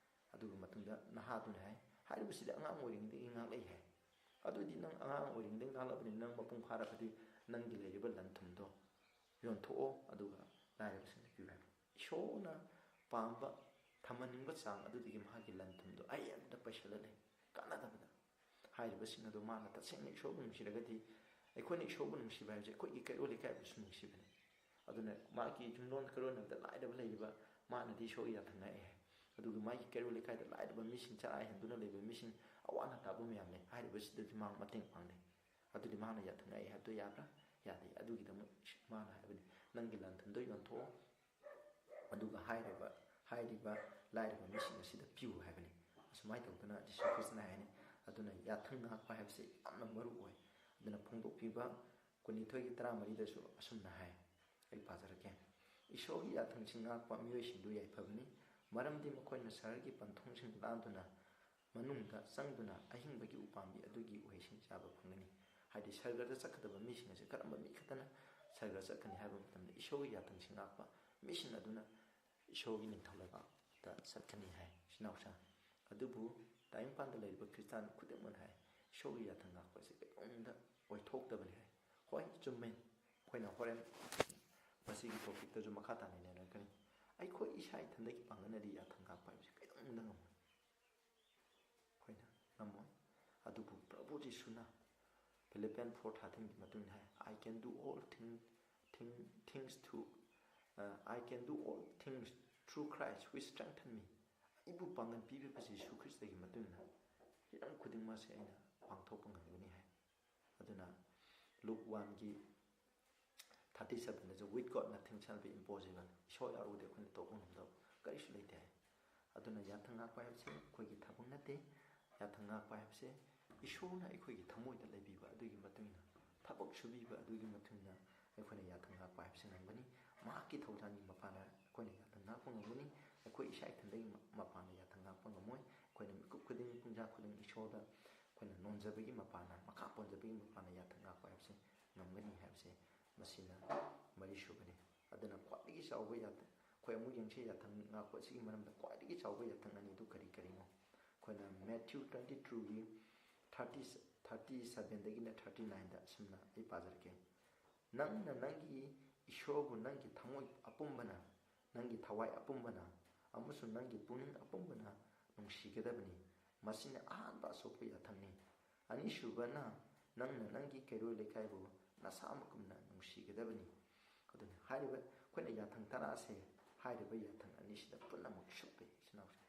ꯑꯗꯨꯒꯤ ꯃꯇꯨꯡꯗ ꯅꯍꯥꯗꯨꯅ ꯍꯥꯏ, "ꯍꯥꯏꯔꯤꯕꯁꯤꯗꯤ ꯑꯉꯥꯡ ꯑꯣꯏꯔꯤꯉꯩꯗꯒꯤ ꯉꯥꯛꯂꯛꯏ" ꯍꯥꯏ꯫ "ꯑꯗꯨꯗꯤ ꯅꯪ ꯑꯉꯥꯡ ꯑꯣꯏꯔꯤꯉꯩꯗꯒꯤ ꯉꯥꯛꯂꯕꯅꯤ, ꯅꯪ ꯃꯄꯨꯡ ꯐꯥꯔꯛꯄꯗꯤ ꯅꯪꯒꯤ ꯂꯩꯔꯤꯕ ꯂꯟ ꯊꯨꯝꯗꯣ ꯌꯣꯟꯊꯣꯛꯑꯣ, ꯑꯗꯨꯒ ꯂꯥꯏꯔꯕꯁꯤꯡꯗ ꯄꯤꯌꯨ ꯍꯥꯏꯕ꯫ ꯏꯁꯣꯔꯅ ꯄꯥꯝꯕ, ꯊꯝꯍꯟꯅꯤꯡꯕ ꯆꯥꯡ ꯑꯗꯨꯗꯒꯤ ꯃꯍꯥꯛꯀꯤ ꯂꯟ ꯊꯨꯝꯗꯣ ꯑꯍꯦꯟꯕꯗ ꯄꯩꯁꯜꯂ ꯂꯩ, ꯀꯥꯟꯅꯗꯕꯗ꯫ ꯍꯥꯏꯔꯤꯕꯁꯤꯡ ꯑꯗꯣ ꯃꯥꯅ ꯇꯁꯦꯡꯅ ꯏꯁꯣꯔꯕꯨ ꯅꯨꯡꯁꯤꯔꯒꯗꯤ, ꯑꯩꯈꯣꯏꯅ ꯏꯁꯣꯔꯕꯨ ꯅꯨꯡꯁꯤꯕ ꯍꯥꯏꯕꯁꯦ ꯑꯩꯈꯣꯏꯒꯤ ꯀꯩꯔꯣꯜ ꯂꯩꯀꯥꯏꯕꯨꯁꯨ ꯅꯨꯡꯁꯤꯕꯅꯤ꯫ ꯑꯗꯨꯅ ꯃꯥꯒꯤ ꯌꯨꯝꯂꯣꯟ ꯀꯩꯔꯣꯟ ꯑꯃꯗ ꯂꯥꯏꯔꯕ ꯂꯩꯔꯤꯕ ꯃꯥꯅꯗꯤ ꯏꯁꯣꯔꯒꯤ ꯌꯥꯊꯪ ꯉꯥꯛꯑꯦ ꯍꯥꯏ꯫ ꯑꯗꯨꯒ ꯃꯥꯒꯤ ꯀꯩꯔꯣꯜ ꯂꯩꯀꯥꯏꯗ ꯂꯥꯏꯔꯕ ꯃꯤꯁꯤꯡ, ꯆꯔꯥ ꯍꯦꯟꯗꯨꯅ ꯂꯩꯕ ꯃꯤꯁꯤꯡ, ꯑꯋꯥ ꯑꯅꯥ ꯇꯥꯕ ꯃꯌꯥꯝ ꯂꯩ, ꯍꯥꯏꯔꯤꯕꯁꯤꯗꯗꯤ ꯃꯥ ꯃꯇꯦꯡ ꯄꯥꯡꯗꯦ꯫ ꯑꯗꯨꯗꯤ ꯃꯥꯅ ꯌꯥꯊꯪ ꯉꯥꯛꯑꯦ ꯍꯥꯏꯕꯗꯣ ꯌꯥꯕ꯭ꯔꯥ? ꯌꯥꯗꯦ꯫ ꯑꯗꯨꯒꯤꯗꯃꯛ ꯃꯥꯅ ꯍꯥꯏꯕꯅꯤ, "ꯅꯪꯒꯤ ꯂꯟ ꯊꯨꯝꯗꯣ ꯌꯣꯟꯊꯣꯛꯑꯣ, ꯑꯗꯨꯒ ꯍꯥꯏꯔꯤꯕ, ꯍꯥꯏꯔꯤꯕ ꯂꯥꯏꯔꯕ ꯃꯤꯁꯤꯡ ꯑꯁꯤꯗ ꯄꯤꯌꯨ" ꯍꯥꯏꯕꯅꯤ꯫ ꯑꯁꯨꯃꯥꯏꯅ ꯇꯧꯗꯅ ꯖꯤꯁꯨ ꯈ꯭ꯔꯤꯁꯇꯅ ꯍꯥꯏꯅꯤ꯫ ꯑꯗꯨꯅ ꯌꯥꯊꯪ ꯉꯥꯛꯄ ꯍꯥꯏꯕꯁꯤ ꯌꯥꯝꯅ ꯃꯔꯨ ꯑꯣꯏ꯫ ꯑꯗꯨꯅ ꯐꯣꯡꯗꯣꯛꯄꯤꯕ ꯀꯨꯟꯅꯤꯊꯣꯏꯒꯤ ꯇꯔꯥꯃꯔꯤꯗꯁꯨ ꯑꯁꯨꯝꯅ ꯍꯥꯏ, ꯑꯩ ꯄꯥꯖꯔꯛꯀꯦ꯫ "ꯏꯁꯣꯔꯒꯤ ꯌꯥꯊꯪꯁꯤꯡ ꯉꯥꯛꯄ ꯃꯤꯑꯣꯏꯁꯤꯡꯗꯨ ꯌꯥꯏꯐꯕꯅꯤ, ꯃꯔꯝꯗꯤ ꯃꯈꯣꯏꯅ ꯁꯍꯔꯒꯤ ꯄꯟꯊꯨꯡꯁꯤꯡ ꯂꯥꯟꯗꯨꯅ ꯃꯅꯨꯡꯗ ꯆꯪꯗꯨꯅ ꯑꯍꯤꯡꯕꯒꯤ ꯎꯄꯥꯝꯕꯤ ꯑꯗꯨꯒꯤ ꯎꯍꯩꯁꯤꯡ ꯆꯥꯕ ꯐꯪꯒꯅꯤ"꯫ ꯍꯥꯏꯗꯤ ꯁꯔꯒꯗ ꯆꯠꯀꯗꯕ ꯃꯤꯁꯤꯡ ꯑꯁꯤ ꯀꯔꯝꯕ ꯃꯤ ꯈꯛꯇꯅ ꯁꯔꯒꯗ ꯆꯠꯀꯅꯤ ꯍꯥꯏꯕ ꯃꯇꯝꯗ, ꯏꯁꯣꯔꯒꯤ ꯌꯥꯊꯪꯁꯤꯡ ꯉꯥꯛꯄ ꯃꯤꯁꯤꯡ ꯑꯗꯨꯅ ꯏꯁꯣꯔꯒꯤ ꯅꯤꯡꯊꯧ ꯂꯩꯕꯥꯛꯇ ꯆꯠꯀꯅꯤ ꯍꯥꯏ, ꯏꯆꯤꯟ ꯏꯅꯥꯎꯁꯥ꯫ ꯑꯗꯨꯕꯨ ꯇꯥꯏꯕꯪꯄꯥꯟꯗ ꯂꯩꯔꯤꯕ ꯈ꯭ꯔꯤꯁꯇꯥꯟ ꯈꯨꯗꯤꯡꯃꯛꯅ ꯍꯥꯏ, ꯏꯁꯣꯔꯒꯤ ꯌꯥꯊꯪ ꯉꯥꯛꯄ ꯑꯁꯤ ꯀꯩꯗꯧꯅꯨꯡꯗ ꯑꯣꯏꯊꯣꯛꯇꯕꯅꯤ ꯍꯥꯏ꯫ ꯍꯣꯏ, ꯆꯨꯝꯃꯦ, ꯑꯩꯈꯣꯏꯅ ꯍꯣꯔꯦꯟ ꯃꯁꯤꯒꯤ ꯇꯣꯄꯤꯛꯇꯁꯨ ꯃꯈꯥ ꯇꯥꯅ ꯅꯩꯅꯔꯛꯀꯅꯤ꯫ ꯑꯩꯈꯣꯏ ꯏꯁꯥ ꯏꯊꯟꯗꯒꯤ ꯄꯥꯡꯒꯜꯅꯗꯤ ꯌꯥꯊꯪ ꯉꯥꯛꯄ ꯍꯥꯏꯕꯁꯤ ꯀꯩꯗꯧꯅꯨꯡꯗ ꯉꯝꯃꯣꯏ, ꯑꯩꯈꯣꯏꯅ ꯉꯝꯃꯣꯏ꯫ ꯑꯗꯨꯕꯨ ꯄ꯭ꯔꯚꯨ ꯖꯤꯁꯨꯅ ꯐꯤꯂꯤꯄꯤꯌꯟ ꯐꯣꯔ ꯊꯥꯔꯇꯤꯟꯒꯤ ꯃꯇꯨꯡ ꯏꯟꯅ ꯍꯥꯏ, "I can do all thing, thing, things to, uh, I can do all things through Christ who strengthen me." ꯑꯩꯕꯨ ꯄꯥꯡꯒꯜ ꯄꯤꯕꯤꯕ ꯖꯤꯁꯨ ꯈ꯭ꯔꯤꯁꯇꯒꯤ ꯃꯇꯨꯡ ꯏꯟꯅ ꯍꯤꯔꯝ ꯈꯨꯗꯤꯡꯃꯛꯁꯦ ꯑꯩꯅ ꯄꯥꯡꯊꯣꯛꯄ ꯉꯝꯒꯅꯤ ꯍꯥꯏ꯫ ꯑꯗꯨꯅ ꯂꯨꯛ ꯋꯥꯟꯒꯤ thirty ꯁꯚꯦꯟꯗꯁꯨ, "With God nothing shall be impossible." ꯏꯁꯣꯔ ꯌꯥꯎꯔꯒꯗꯤ ꯑꯩꯈꯣꯏꯅ ꯇꯧꯕ ꯉꯝꯗꯕ ꯀꯔꯤꯁꯨ ꯂꯩꯇꯦ ꯍꯥꯏ꯫ ꯑꯗꯨꯅ ꯌꯥꯊꯪ ꯉꯥꯛꯄ ꯍꯥꯏꯕꯁꯦ ꯑꯩꯈꯣꯏꯒꯤ ꯊꯕꯛ ꯅꯠꯇꯦ꯫ ꯌꯥꯊꯪ ꯉꯥꯛꯄ ꯍꯥꯏꯕꯁꯦ ꯏꯁꯣꯔꯅ ꯑꯩꯈꯣꯏꯒꯤ ꯊꯃꯣꯏꯗ ꯂꯩꯕꯤꯕ ꯑꯗꯨꯒꯤ ꯃꯇꯨꯡ ꯏꯟꯅ, ꯊꯕꯛ ꯁꯨꯕꯤꯕ ꯑꯗꯨꯒꯤ ꯃꯇꯨꯡ ꯏꯟꯅ ꯑꯩꯈꯣꯏꯅ ꯌꯥꯊꯪ ꯉꯥꯛꯄ ꯍꯥꯏꯕꯁꯤ ꯉꯝꯒꯅꯤ꯫ ꯃꯍꯥꯛꯀꯤ ꯊꯧꯖꯥꯜꯒꯤ ꯃꯄꯥꯟꯅ ꯑꯩꯈꯣꯏꯅ ꯌꯥꯊꯪ ꯉꯥꯛꯄ ꯉꯝꯒꯅꯤ꯫ ꯑꯩꯈꯣꯏ ꯏꯁꯥ ꯏꯊꯟꯗꯒꯤ ꯃ-, ꯃꯄꯥꯟꯅ ꯌꯥꯊꯪ ꯉꯥꯛꯄ ꯉꯝꯃꯣꯏ꯫ ꯑꯩꯈꯣꯏꯅ ꯃꯤꯀꯨꯞ ꯈꯨꯗꯤꯡ, ꯄꯨꯡꯖꯥ ꯈꯨꯗꯤꯡ ꯏꯁꯣꯔꯗ ꯑꯩꯈꯣꯏꯅ ꯅꯣꯟꯖꯕꯒꯤ ꯃꯄꯥꯟꯅ, ꯃꯈꯥ ꯄꯣꯟꯖꯕꯒꯤ ꯃꯄꯥꯟꯅ ꯌꯥꯊꯪ ꯉꯥꯛꯄ ꯍꯥꯏꯕꯁꯤ ꯉꯝꯒꯅꯤ ꯍꯥꯏꯕꯁꯦ ꯃꯁꯤꯅ ꯃꯔꯤꯁꯨꯕꯅꯤ꯫ ꯑꯗꯨꯅ ꯈ꯭ꯋꯥꯏꯗꯒꯤ ꯆꯥꯎꯕ ꯌꯥꯊꯪ, ꯑꯩꯈꯣꯏ ꯑꯃꯨꯛ ꯌꯦꯡꯁꯤ, ꯌꯥꯊꯪ ꯉꯥꯛꯄ ꯑꯁꯤꯒꯤ ꯃꯔꯝꯗ ꯈ꯭ꯋꯥꯏꯗꯒꯤ ꯆꯥꯎꯕ ꯌꯥꯊꯪ ꯑꯅꯤꯗꯨ ꯀꯔꯤ ꯀꯔꯤꯅꯣ? ꯑꯩꯈꯣꯏꯅ ꯃꯦꯊ꯭ꯌꯨ ꯇ꯭ꯋꯦꯟꯇꯤ ꯇꯨꯒꯤ ꯊꯥꯔꯇꯤ, ꯊꯥꯔꯇꯤ ꯁꯚꯦꯟꯗꯒꯤꯅ ꯊꯥꯔꯇꯤ ꯅꯥꯏꯟꯗ ꯑꯁꯨꯝꯅ ꯑꯩ ꯄꯥꯖꯔꯛꯀꯦ꯫ ꯅꯪꯅ ꯅꯪꯒꯤ ꯏꯁꯣꯔꯕꯨ ꯅꯪꯒꯤ ꯊꯃꯣꯏ ꯑꯄꯨꯝꯕꯅ, ꯅꯪꯒꯤ ꯊꯋꯥꯏ ꯑꯄꯨꯝꯕꯅ ꯑꯃꯁꯨꯡ ꯅꯪꯒꯤ ꯄꯨꯛꯅꯤꯡ ꯑꯄꯨꯝꯕꯅ ꯅꯨꯡꯁꯤꯒꯗꯕꯅꯤ꯫ ꯃꯁꯤꯅ ꯑꯍꯥꯟꯕ ꯑꯁꯣꯛꯄ ꯌꯥꯊꯪꯅꯤ꯫ ꯑꯅꯤꯁꯨꯕꯅ, ꯅꯪꯅ ꯅꯪꯒꯤ ꯀꯩꯔꯣꯏ ꯂꯩꯀꯥꯏꯕꯨ ꯅꯁꯥꯃꯛꯀꯨꯝꯅ ꯅꯨꯡꯁꯤꯒꯗꯕꯅꯤ꯫ ꯑꯗꯨꯅ ꯍꯥꯏꯔꯤꯕ ꯑꯩꯈꯣꯏꯅ ꯌꯥꯊꯪ ꯇꯔꯥ ꯑꯁꯦ ꯍꯥꯏꯔꯤꯕ ꯌꯥꯊꯪ ꯑꯅꯤꯁꯤꯗ ꯄꯨꯝꯅꯃꯛ ꯁꯨꯞꯄꯦ, ꯏꯆꯤꯟ ꯏꯅꯥꯎꯁꯤꯡ꯫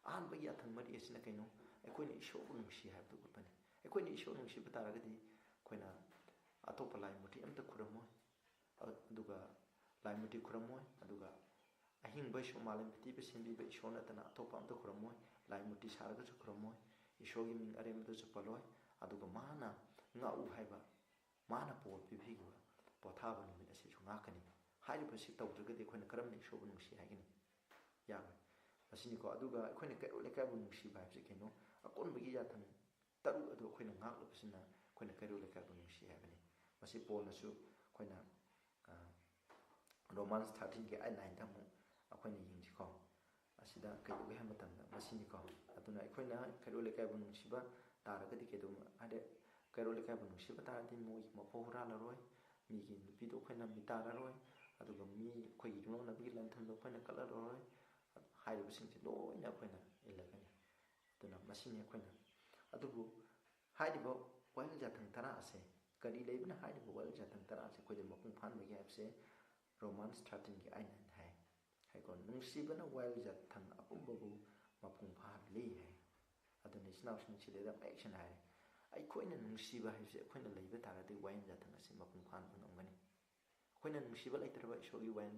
ꯑꯍꯥꯟꯕꯒꯤ ꯌꯥꯊꯪ ꯃꯔꯤ ꯑꯁꯤꯅ ꯀꯩꯅꯣ? ꯑꯩꯈꯣꯏꯅ ꯏꯁꯣꯔꯕꯨ ꯅꯨꯡꯁꯤ ꯍꯥꯏꯕꯗꯨ ꯎꯠꯄꯅꯤ꯫ ꯑꯩꯈꯣꯏꯅ ꯏꯁꯣꯔ ꯅꯨꯡꯁꯤꯕ ꯇꯥꯔꯒꯗꯤ ꯑꯩꯈꯣꯏꯅ ꯑꯇꯣꯞꯄ ꯂꯥꯏ ꯃꯨꯔꯇꯤ ꯑꯝꯇ ꯈꯨꯔꯨꯝꯃꯣꯏ, ꯑꯗꯨꯒ ꯂꯥꯏ ꯃꯨꯔꯇꯤ ꯈꯨꯔꯨꯝꯃꯣꯏ, ꯑꯗꯨꯒ ꯑꯍꯤꯡꯕ ꯏꯁꯣꯔ, ꯃꯥꯂꯦꯝ ꯄ꯭ꯔꯤꯊꯤꯕꯤ ꯁꯦꯝꯕꯤꯕ ꯏꯁꯣꯔ ꯅꯠꯇꯅ ꯑꯇꯣꯞꯄ ꯑꯝꯇ ꯈꯨꯔꯨꯝꯃꯣꯏ, ꯂꯥꯏ ꯃꯨꯔꯇꯤ ꯁꯥꯔꯒꯁꯨ ꯈꯨꯔꯨꯝꯃꯣꯏ, ꯏꯁꯣꯔꯒꯤ ꯃꯤꯡ ꯑꯔꯦꯝꯕꯗꯁꯨ ꯄꯜꯂꯣꯏ, ꯑꯗꯨꯒ ꯃꯥꯅ ꯉꯥꯛꯎ ꯍꯥꯏꯕ, ꯃꯥꯅ ꯄꯣꯠ ꯄꯤꯕꯤꯈꯤꯕ ꯄꯣꯊꯥꯕ ꯅꯨꯃꯤꯠ ꯑꯁꯤꯁꯨ ꯉꯥꯛꯀꯅꯤ꯫ ꯍꯥꯏꯔꯤꯕꯁꯤ ꯇꯧꯗ꯭ꯔꯒꯗꯤ ꯑꯩꯈꯣꯏꯅ ꯀꯔꯝꯅ ꯏꯁꯣꯔꯕꯨ ꯅꯨꯡꯁꯤ ꯍꯥꯏꯒꯅꯤ? ꯌꯥꯔꯣꯏ꯫ ꯃꯁꯤꯅꯤꯀꯣ꯫ ꯑꯗꯨꯒ ꯑꯩꯈꯣꯏꯅ ꯀꯩꯔꯣꯜ ꯂꯩꯀꯥꯏꯕꯨ ꯅꯨꯡꯁꯤꯕ ꯍꯥꯏꯕꯁꯤ ꯀꯩꯅꯣ? ꯑꯀꯣꯟꯕꯒꯤ ꯌꯥꯊꯪ ꯇꯔꯨꯛ ꯑꯗꯨ ꯑꯩꯈꯣꯏꯅ ꯉꯥꯛꯂꯕꯁꯤꯅ ꯑꯩꯈꯣꯏꯅ ꯀꯩꯔꯣꯜ ꯂꯩꯀꯥꯏꯕꯨ ꯅꯨꯡꯁꯤ ꯍꯥꯏꯕꯅꯤ꯫ ꯃꯁꯤ ꯄꯣꯜꯅꯁꯨ ꯑꯩꯈꯣꯏꯅ, ꯑ, ꯔꯣꯃꯥꯟꯁ ꯊꯥꯔꯇꯤꯟꯒꯤ ꯑꯩꯠ ꯅꯥꯏꯟꯗ ꯑꯃꯨꯛ ꯑꯩꯈꯣꯏꯅ ꯌꯦꯡꯁꯤꯀꯣ꯫ ꯑꯁꯤꯗ ꯀꯩꯗꯧꯒꯦ ꯍꯥꯏꯕ ꯃꯇꯝꯗ ꯃꯁꯤꯅꯤꯀꯣ꯫ ꯑꯗꯨꯅ ꯑꯩꯈꯣꯏꯅ ꯀꯩꯔꯣꯜ ꯂꯩꯀꯥꯏꯕꯨ ꯅꯨꯡꯁꯤꯕ ꯇꯥꯔꯒꯗꯤ ꯀꯩꯗꯧꯕ, ꯍꯥꯏꯗꯤ ꯀꯩꯔꯣꯜ ꯂꯩꯀꯥꯏꯕꯨ ꯅꯨꯡꯁꯤꯕ ꯇꯥꯔꯗꯤ ꯃꯣꯏꯒꯤ ꯃꯄꯣ ꯍꯨꯔꯥꯜꯂꯔꯣꯏ, ꯃꯤꯒꯤ ꯅꯨꯄꯤꯗꯣ ꯑꯩꯈꯣꯏꯅ ꯃꯤꯇꯥꯔꯔꯣꯏ, ꯑꯗꯨꯒ ꯃꯤ ꯑꯩꯈꯣꯏꯒꯤ ꯌꯨꯝꯂꯣꯟꯅꯕꯒꯤ ꯂꯟ ꯊꯨꯝꯗꯣ ꯑꯩꯈꯣꯏꯅ ꯀꯠꯂꯔꯣꯏ꯫ ꯍꯥꯏꯔꯤꯕꯁꯤꯡꯁꯦ ꯂꯣꯏꯅ ꯑꯩꯈꯣꯏꯅ ꯏꯜꯂꯒꯅꯤ꯫ ꯑꯗꯨꯅ ꯃꯁꯤꯅꯤ ꯑꯩꯈꯣꯏꯅ꯫ ꯑꯗꯨꯕꯨ ꯍꯥꯏꯔꯤꯕ ꯋꯥꯌꯦꯜ ꯌꯥꯊꯪ ꯇꯔꯥ ꯑꯁꯦ, ꯀꯔꯤ ꯂꯩꯕꯅ ꯍꯥꯏꯔꯤꯕ ꯋꯥꯌꯦꯜ ꯌꯥꯊꯪ ꯇꯔꯥ ꯑꯁꯦ ꯑꯩꯈꯣꯏꯗ ꯃꯄꯨꯡ ꯐꯥꯍꯟꯕꯒꯦ ꯍꯥꯏꯕꯁꯦ ꯔꯣꯃꯥꯟꯁ ꯊꯥꯔꯇꯤꯟꯒꯤ ꯑꯩꯠ ꯅꯥꯏꯟ ꯍꯥꯏ꯫ ꯍꯥꯏꯀꯣ, ꯅꯨꯡꯁꯤꯕꯅ ꯋꯥꯌꯦꯜ ꯌꯥꯊꯪ ꯑꯄꯨꯝꯕꯕꯨ ꯃꯄꯨꯡ ꯐꯥꯍꯜꯂꯤ ꯍꯥꯏ꯫ ꯑꯗꯨꯅ ꯏꯆꯤꯟ ꯏꯅꯥꯎꯁꯤꯡ ꯁꯤꯗꯩꯗ ꯃꯌꯦꯛ ꯁꯦꯡꯅ ꯍꯥꯏꯔꯦ, ꯑꯩꯈꯣꯏꯅ ꯅꯨꯡꯁꯤꯕ ꯍꯥꯏꯕꯁꯦ ꯑꯩꯈꯣꯏꯅ ꯂꯩꯕ ꯇꯥꯔꯒꯗꯤ ꯋꯥꯌꯦꯜ ꯌꯥꯊꯪ ꯑꯁꯤ ꯃꯄꯨꯡ ꯐꯥꯍꯟꯕ ꯉꯝꯒꯅꯤ꯫ ꯑꯩꯈꯣꯏꯅ ꯅꯨꯡꯁꯤꯕ ꯂꯩꯇ꯭ꯔꯕ ꯏꯁꯣꯔꯒꯤ ꯋꯥꯌꯦꯜ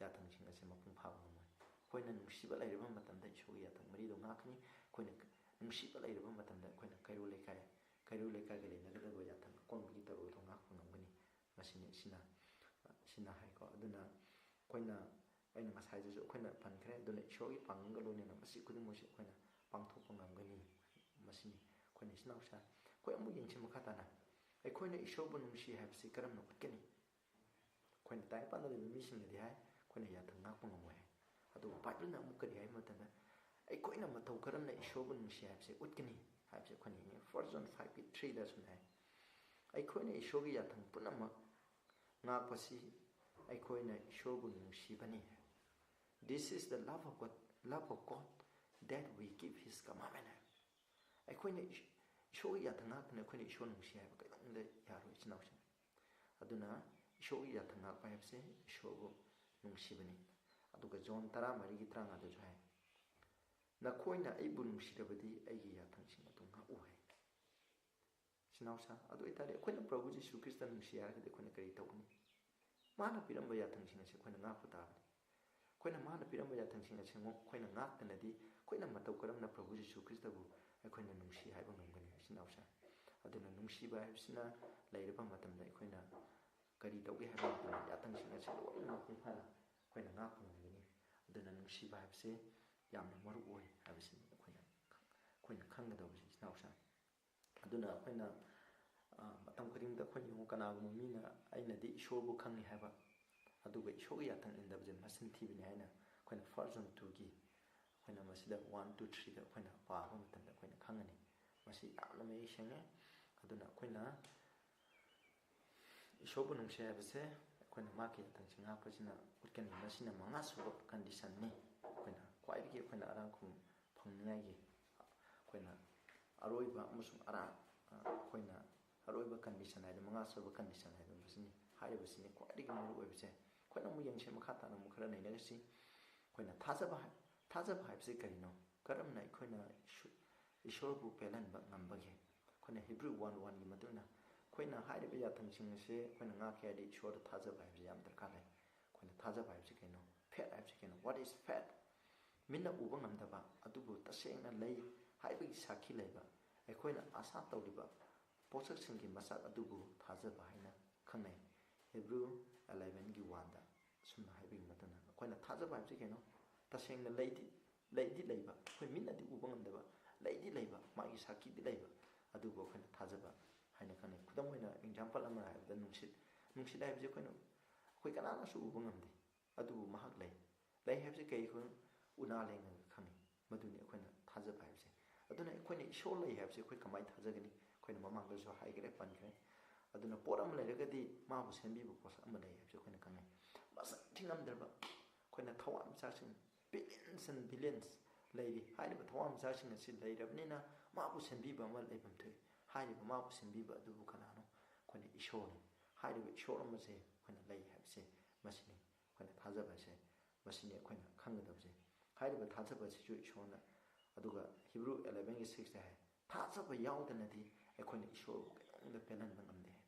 ꯌꯥꯊꯪꯁꯤꯡ ꯑꯁꯤ ꯃꯄꯨꯡ ꯐꯥꯕ ꯉꯝꯃꯣꯏ꯫ ꯑꯩꯈꯣꯏꯅ ꯅꯨꯡꯁꯤꯕ ꯂꯩꯔꯕ ꯃꯇꯝꯗ ꯏꯁꯣꯔꯒꯤ ꯌꯥꯊꯪ ꯃꯔꯤꯗꯣ ꯉꯥꯛꯀꯅꯤ꯫ ꯑꯩꯈꯣꯏꯅ ꯅꯨꯡꯁꯤꯕ ꯂꯩꯔꯕ ꯃꯇꯝꯗ ꯑꯩꯈꯣꯏꯅ ꯀꯩꯔꯣꯜ ꯂꯩꯀꯥꯏ, ꯀꯩꯔꯣꯜ ꯂꯩꯀꯥꯏꯒ ꯂꯩꯅꯒꯗꯕ ꯌꯥꯊꯪ ꯑꯀꯣꯟꯕꯒꯤ ꯇꯔꯨꯛꯇꯣ ꯉꯥꯛꯄ ꯉꯝꯒꯅꯤ꯫ ꯃꯁꯤꯅꯤ ꯁꯤꯅ, ꯁꯤꯅ ꯍꯥꯏꯀꯣ꯫ ꯑꯗꯨꯅ ꯑꯩꯈꯣꯏꯅ, ꯑꯩꯅ ꯉꯁꯥꯏꯗꯁꯨ ꯑꯩꯈꯣꯏꯅ ꯄꯟꯈ꯭ꯔꯦ꯫ ꯑꯗꯨꯅ ꯏꯁꯣꯔꯒꯤ ꯄꯥꯡꯒꯜꯒ ꯂꯣꯏꯅꯅ ꯃꯁꯤ ꯈꯨꯗꯤꯡꯃꯛꯁꯦ ꯑꯩꯈꯣꯏꯅ ꯄꯥꯡꯊꯣꯛꯄ ꯉꯝꯒꯅꯤ꯫ ꯃꯁꯤꯅꯤ ꯑꯩꯈꯣꯏꯅ ꯏꯆꯤꯟ ꯏꯅꯥꯎꯁꯦ꯫ ꯑꯩꯈꯣꯏ ꯑꯃꯨꯛ ꯌꯦꯡꯁꯤ ꯃꯈꯥ ꯇꯥꯅ꯫ ꯑꯩꯈꯣꯏꯅ ꯏꯁꯣꯔꯕꯨ ꯅꯨꯡꯁꯤ ꯍꯥꯏꯕꯁꯤ ꯀꯔꯝꯅ ꯎꯠꯀꯅꯤ? ꯑꯩꯈꯣꯏꯅ ꯇꯥꯏꯕꯪ ꯄꯥꯟꯗ ꯂꯩꯕ ꯃꯤꯁꯤꯡꯅꯗꯤ ꯍꯥꯏ, ꯑꯩꯈꯣꯏꯅ ꯌꯥꯊꯪ ꯉꯥꯛꯄ ꯉꯝꯃꯣꯏ ꯍꯥꯏ꯫ ꯑꯗꯨꯕꯨ ꯕꯥꯏꯕꯜꯅ ꯑꯃꯨꯛ ꯀꯔꯤ ꯍꯥꯏ ꯃꯇꯝꯗ, ꯑꯩꯈꯣꯏꯅ ꯃꯇꯧ ꯀꯔꯝꯅ ꯏꯁꯣꯔꯕꯨ ꯅꯨꯡꯁꯤ ꯍꯥꯏꯕꯁꯦ ꯎꯠꯀꯅꯤ ꯍꯥꯏꯕꯁꯦ ꯑꯩꯈꯣꯏꯅ ꯌꯦꯡꯉꯤ꯫ First John five ꯒꯤ three ꯗ ꯑꯁꯨꯝꯅ ꯍꯥꯏ, ꯑꯩꯈꯣꯏꯅ ꯏꯁꯣꯔꯒꯤ ꯌꯥꯊꯪ ꯄꯨꯝꯅꯃꯛ ꯉꯥꯛꯄꯁꯤ ꯑꯩꯈꯣꯏꯅ ꯏꯁꯣꯔꯕꯨ ꯅꯨꯡꯁꯤꯕꯅꯤ꯫ "This is the love of God, love of God, that we keep his commandment" ꯍꯥꯏ꯫ ꯑꯩꯈꯣꯏꯅ ꯏꯁ-, ꯏꯁꯣꯔꯒꯤ ꯌꯥꯊꯪ ꯉꯥꯛꯇꯅ ꯑꯩꯈꯣꯏꯅ ꯏꯁꯣꯔ ꯅꯨꯡꯁꯤ ꯍꯥꯏꯕ ꯀꯩꯗꯧꯅꯨꯡꯗ ꯌꯥꯔꯣꯏ, ꯏꯆꯤꯟ ꯏꯅꯥꯎꯁꯤꯡ꯫ ꯑꯗꯨꯅ ꯏꯁꯣꯔꯒꯤ ꯌꯥꯊꯪ ꯉꯥꯛꯄ ꯍꯥꯏꯕꯁꯦ ꯏꯁꯣꯔꯕꯨ ꯅꯨꯡꯁꯤꯕꯅꯤ꯫ ꯑꯗꯨꯒ ꯖꯣꯟ ꯇꯔꯥꯃꯔꯤꯒꯤ ꯇꯔꯥꯃꯉꯥꯗꯁꯨ ꯍꯥꯏ, "ꯅꯈꯣꯏꯅ ꯑꯩꯕꯨ ꯅꯨꯡꯁꯤꯔꯕꯗꯤ ꯑꯩꯒꯤ ꯌꯥꯊꯪꯁꯤꯡ ꯑꯗꯨ ꯉꯥꯛꯎ" ꯍꯥꯏ꯫ ꯏꯆꯤꯟ ꯏꯅꯥꯎꯁꯥ, ꯑꯗꯨ ꯑꯣꯏꯇꯥꯔꯗꯤ ꯑꯩꯈꯣꯏꯅ ꯄ꯭ꯔꯚꯨ ꯖꯤꯁꯨ ꯈ꯭ꯔꯤꯁꯇ ꯅꯨꯡꯁꯤ ꯍꯥꯏꯔꯒꯗꯤ ꯑꯩꯈꯣꯏꯅ ꯀꯔꯤ ꯇꯧꯒꯅꯤ? ꯃꯥꯅ ꯄꯤꯔꯝꯕ ꯌꯥꯊꯪꯁꯤꯡ ꯑꯁꯤ ꯑꯩꯈꯣꯏꯅ ꯉꯥꯛꯄ ꯇꯥꯕꯅꯤ꯫ ꯑꯩꯈꯣꯏꯅ ꯃꯥꯅ ꯄꯤꯔꯝꯕ ꯌꯥꯊꯪꯁꯤꯡ ꯑꯁꯤ ꯑꯃꯨꯛ ꯑꯩꯈꯣꯏꯅ ꯉꯥꯛꯇꯅꯗꯤ ꯑꯩꯈꯣꯏꯅ ꯃꯇꯧ ꯀꯔꯝꯅ ꯄ꯭ꯔꯚꯨ ꯖꯤꯁꯨ ꯈ꯭ꯔꯤꯁꯇꯕꯨ ꯑꯩꯈꯣꯏꯅ ꯅꯨꯡꯁꯤ ꯍꯥꯏꯕ ꯉꯝꯒꯅꯤ, ꯏꯆꯤꯟ ꯏꯅꯥꯎꯁꯥ? ꯑꯗꯨꯅ ꯅꯨꯡꯁꯤꯕ ꯍꯥꯏꯕꯁꯤꯅ ꯂꯩꯔꯕ ꯃꯇꯝꯗ ꯑꯩꯈꯣꯏꯅ ꯀꯔꯤ ꯇꯧꯒꯦ ꯍꯥꯏꯕ ꯃꯇꯝꯗ ꯌꯥꯊꯪꯁꯤꯡ ꯑꯁꯤ ꯂꯣꯏꯅ ꯃꯄꯨꯡ ꯐꯥꯅ ꯑꯩꯈꯣꯏꯅ ꯉꯥꯛꯄ ꯉꯝꯒꯅꯤ꯫ ꯑꯗꯨꯅ ꯅꯨꯡꯁꯤꯕ ꯍꯥꯏꯕꯁꯤ ꯌꯥꯝꯅ ꯃꯔꯨ ꯑꯣꯏ ꯍꯥꯏꯕꯁꯤ ꯑꯩꯈꯣꯏꯅ, ꯑꯩꯈꯣꯏꯅ ꯈꯪꯒꯗꯧꯕꯁꯤ, ꯏꯆꯤꯟ ꯏꯅꯥꯎꯁꯥ꯫ ꯑꯗꯨꯅ ꯑꯩꯈꯣꯏꯅ, ꯑ, ꯃꯇꯝ ꯈꯨꯗꯤꯡꯗ ꯑꯩꯈꯣꯏꯅ ꯌꯦꯡꯉꯨ, ꯀꯅꯥꯒꯨꯝꯕ ꯃꯤꯅ "ꯑꯩꯅꯗꯤ ꯏꯁꯣꯔꯕꯨ ꯈꯪꯉꯤ" ꯍꯥꯏꯕ, ꯑꯗꯨꯒ ꯏꯁꯣꯔꯒꯤ ꯌꯥꯊꯪ ꯏꯟꯗꯕꯁꯦ ꯃꯆꯤꯟ ꯊꯤꯕꯅꯤ ꯍꯥꯏꯅ ꯑꯩꯈꯣꯏꯅ First John two ꯒꯤ ꯑꯩꯈꯣꯏꯅ ꯃꯁꯤꯗ one, two, three ꯗ ꯑꯩꯈꯣꯏꯅ ꯄꯥꯕ ꯃꯇꯝꯗ ꯑꯩꯈꯣꯏꯅ ꯈꯪꯒꯅꯤ꯫ ꯃꯁꯤ ꯌꯥꯝꯅ ꯃꯌꯦꯛ ꯁꯦꯡꯉꯦ꯫ ꯑꯗꯨꯅ ꯑꯩꯈꯣꯏꯅ ꯏꯁꯣꯔꯕꯨ ꯅꯨꯡꯁꯤ ꯍꯥꯏꯕꯁꯦ ꯑꯩꯈꯣꯏꯅ ꯃꯥꯒꯤ ꯌꯥꯊꯪꯁꯤꯡ ꯉꯥꯛꯄꯁꯤꯅ ꯎꯠꯀꯅꯤ꯫ ꯃꯁꯤꯅ ꯃꯉꯥꯁꯨꯕ condition ꯅꯤ꯫ ꯑꯩꯈꯣꯏꯅ ꯈ꯭ꯋꯥꯏꯗꯒꯤ ꯑꯩꯈꯣꯏꯅ ꯑꯔꯥꯡ ꯈꯨꯝ ꯐꯪꯅꯤꯡꯉꯥꯏꯒꯤ ꯑꯩꯈꯣꯏꯅ ꯑꯔꯣꯏꯕ ꯑꯃꯁꯨꯡ ꯑꯔꯥ-, ꯑꯩꯈꯣꯏꯅ ꯑꯔꯣꯏꯕ condition ꯍꯥꯏꯗꯤ ꯃꯉꯥꯁꯨꯕ condition ꯍꯥꯏꯗꯣ ꯃꯁꯤꯅꯤ꯫ ꯍꯥꯏꯔꯤꯕꯁꯤꯅꯤ ꯈ꯭ꯋꯥꯏꯗꯒꯤ ꯃꯔꯨ ꯑꯣꯏꯕꯁꯦ꯫ ꯑꯩꯈꯣꯏꯅ ꯑꯃꯨꯛ ꯌꯦꯡꯁꯤ, ꯃꯈꯥ ꯇꯥꯅ ꯑꯃꯨꯛ ꯈꯔ ꯅꯩꯅꯔꯁꯤ꯫ ꯑꯩꯈꯣꯏꯅ ꯊꯥꯖꯕ ꯍꯥꯏ-, ꯊꯥꯖꯕ ꯍꯥꯏꯕꯁꯤ ꯀꯔꯤꯅꯣ? ꯀꯔꯝꯅ ꯑꯩꯈꯣꯏꯅ ꯏꯁꯣ-, ꯏꯁꯣꯔꯕꯨ ꯄꯦꯜꯍꯟꯕ ꯉꯝꯕꯒꯦ? ꯑꯩꯈꯣꯏꯅ Hebrew one one ꯒꯤ ꯃꯇꯨꯡ ꯏꯟꯅ ꯑꯩꯈꯣꯏꯅ ꯍꯥꯏꯔꯤꯕ ꯌꯥꯊꯪꯁꯤꯡ ꯑꯁꯦ ꯑꯩꯈꯣꯏꯅ ꯉꯥꯛꯀꯦ ꯍꯥꯏꯔꯗꯤ ꯏꯁꯣꯔꯗ ꯊꯥꯖꯕ ꯍꯥꯏꯕꯁꯤ ꯌꯥꯝ ꯗꯔꯀꯥꯔ ꯂꯩ꯫ ꯑꯩꯈꯣꯏꯅ ꯊꯥꯖꯕ ꯍꯥꯏꯕꯁꯤ ꯀꯩꯅꯣ? Faith ꯍꯥꯏꯕꯁꯤ ꯀꯩꯅꯣ? What is faith? ꯃꯤꯠꯅ ꯎꯕ ꯉꯝꯗꯕ ꯑꯗꯨꯕꯨ ꯇꯁꯦꯡꯅ ꯂꯩ ꯍꯥꯏꯕꯒꯤ ꯁꯥꯈꯤ ꯂꯩꯕ, ꯑꯩꯈꯣꯏꯅ ꯑꯥꯁꯥ ꯇꯧꯔꯤꯕ ꯄꯣꯠꯁꯛꯁꯤꯡꯒꯤ ꯃꯁꯛ ꯑꯗꯨꯕꯨ ꯊꯥꯖꯕ ꯍꯥꯏꯅ ꯈꯪꯅꯩ꯫ Hebrew eleven ꯒꯤ one ꯗ ꯑꯁꯨꯝꯅ ꯍꯥꯏꯕꯒꯤ ꯃꯇꯨꯡꯗ ꯑꯩꯈꯣꯏꯅ ꯊꯥꯖꯕ ꯍꯥꯏꯕꯁꯤ ꯀꯩꯅꯣ? ꯇꯁꯦꯡꯅ ꯂꯩꯗꯤ, ꯂꯩꯗꯤ ꯂꯩꯕ, ꯑꯩꯈꯣꯏ ꯃꯤꯠꯅꯗꯤ ꯎꯕ ꯉꯝꯗꯕ, ꯂꯩꯗꯤ ꯂꯩꯕ, ꯃꯥꯒꯤ ꯁꯥꯈꯤꯗꯤ ꯂꯩꯕ, ꯑꯗꯨꯕꯨ ꯑꯩꯈꯣꯏꯅ ꯊꯥꯖꯕ ꯍꯥꯏꯅ ꯈꯪꯅꯩ꯫ ꯈꯨꯗꯝ ꯑꯣꯏꯅ example ꯑꯃ ꯍꯥꯏꯔꯕꯗ ꯅꯨꯡꯁꯤꯠ, ꯅꯨꯡꯁꯤꯠ ꯍꯥꯏꯕꯁꯤ ꯑꯩꯈꯣꯏꯅ, ꯑꯩꯈꯣꯏ ꯀꯅꯥꯅꯁꯨ ꯎꯕ ꯉꯝꯗꯦ, ꯑꯗꯨꯕꯨ ꯃꯍꯥꯛ ꯂꯩ꯫ ꯂꯩ ꯍꯥꯏꯕꯁꯤ ꯀꯩ? ꯑꯩꯈꯣꯏ ꯎꯅꯥ ꯂꯦꯡꯉꯒ ꯈꯪꯉꯤ꯫ ꯃꯗꯨꯅꯤ ꯑꯩꯈꯣꯏꯅ ꯊꯥꯖꯕ ꯍꯥꯏꯕꯁꯦ꯫ ꯑꯗꯨꯅ ꯑꯩꯈꯣꯏꯅ ꯏꯁꯣꯔ ꯂꯩ ꯍꯥꯏꯕꯁꯦ ꯑꯩꯈꯣꯏ ꯀꯃꯥꯏꯅ ꯊꯥꯖꯒꯅꯤ? ꯑꯩꯈꯣꯏꯅ ꯃꯃꯥꯡꯗꯁꯨ ꯍꯥꯏꯈ꯭ꯔꯦ, ꯄꯟꯈ꯭ꯔꯦ꯫ ꯑꯗꯨꯅ ꯄꯣꯠ ꯑꯃ ꯂꯩꯔꯒꯗꯤ ꯃꯥꯕꯨ ꯁꯦꯝꯕꯤꯕ ꯄꯣꯠꯁꯛ ꯑꯃ ꯂꯩ ꯍꯥꯏꯕꯁꯤ ꯑꯩꯈꯣꯏꯅ ꯈꯪꯉꯤ꯫ ꯃꯁꯤꯡ ꯊꯤꯉꯝꯗ꯭ꯔꯕ ꯑꯩꯈꯣꯏꯅ ꯊꯋꯥꯟꯃꯤꯆꯥꯛꯁꯤꯡ billions and billions ꯂꯩꯔꯤ꯫ ꯍꯥꯏꯔꯤꯕ ꯊꯋꯥꯟꯃꯤꯆꯥꯛꯁꯤꯡ ꯑꯁꯤ ꯂꯩꯔꯕꯅꯤꯅ ꯃꯥꯕꯨ ꯁꯦꯝꯕꯤꯕ ꯑꯃ ꯂꯩꯐꯝ ꯊꯣꯛꯏ꯫ ꯍꯥꯏꯔꯤꯕ ꯃꯥꯕꯨ ꯁꯦꯝꯕꯤꯕ ꯑꯗꯨꯕꯨ ꯀꯅꯥꯅꯣ? ꯑꯩꯈꯣꯏꯅ ꯏꯁꯣꯔꯅꯤ꯫ ꯍꯥꯏꯔꯤꯕ ꯏꯁꯣꯔ ꯑꯃꯁꯦ ꯑꯩꯈꯣꯏꯅ ꯂꯩ ꯍꯥꯏꯕꯁꯦ ꯃꯁꯤꯅꯤ꯫ ꯑꯩꯈꯣꯏꯅ ꯊꯥꯖꯕ ꯍꯥꯏꯁꯦ ꯃꯁꯤꯅꯤ ꯑꯩꯈꯣꯏꯅ ꯈꯪꯒꯗꯕꯁꯦ꯫ ꯍꯥꯏꯔꯤꯕ ꯊꯥꯖꯕ ꯑꯁꯤꯁꯨ ꯏꯁꯣꯔꯅ, ꯑꯗꯨꯒ Hebrew eleven ꯒꯤ six ꯇ ꯍꯥꯏ, "ꯊꯥꯖꯕ ꯌꯥꯎꯗꯅꯗꯤ ꯑꯩꯈꯣꯏꯅ ꯏꯁꯣꯔꯕꯨ ꯀꯩꯗꯧꯅꯨꯡꯗ ꯄꯦꯜꯍꯟꯕ ꯉꯝꯗꯦ" ꯍꯥꯏ꯫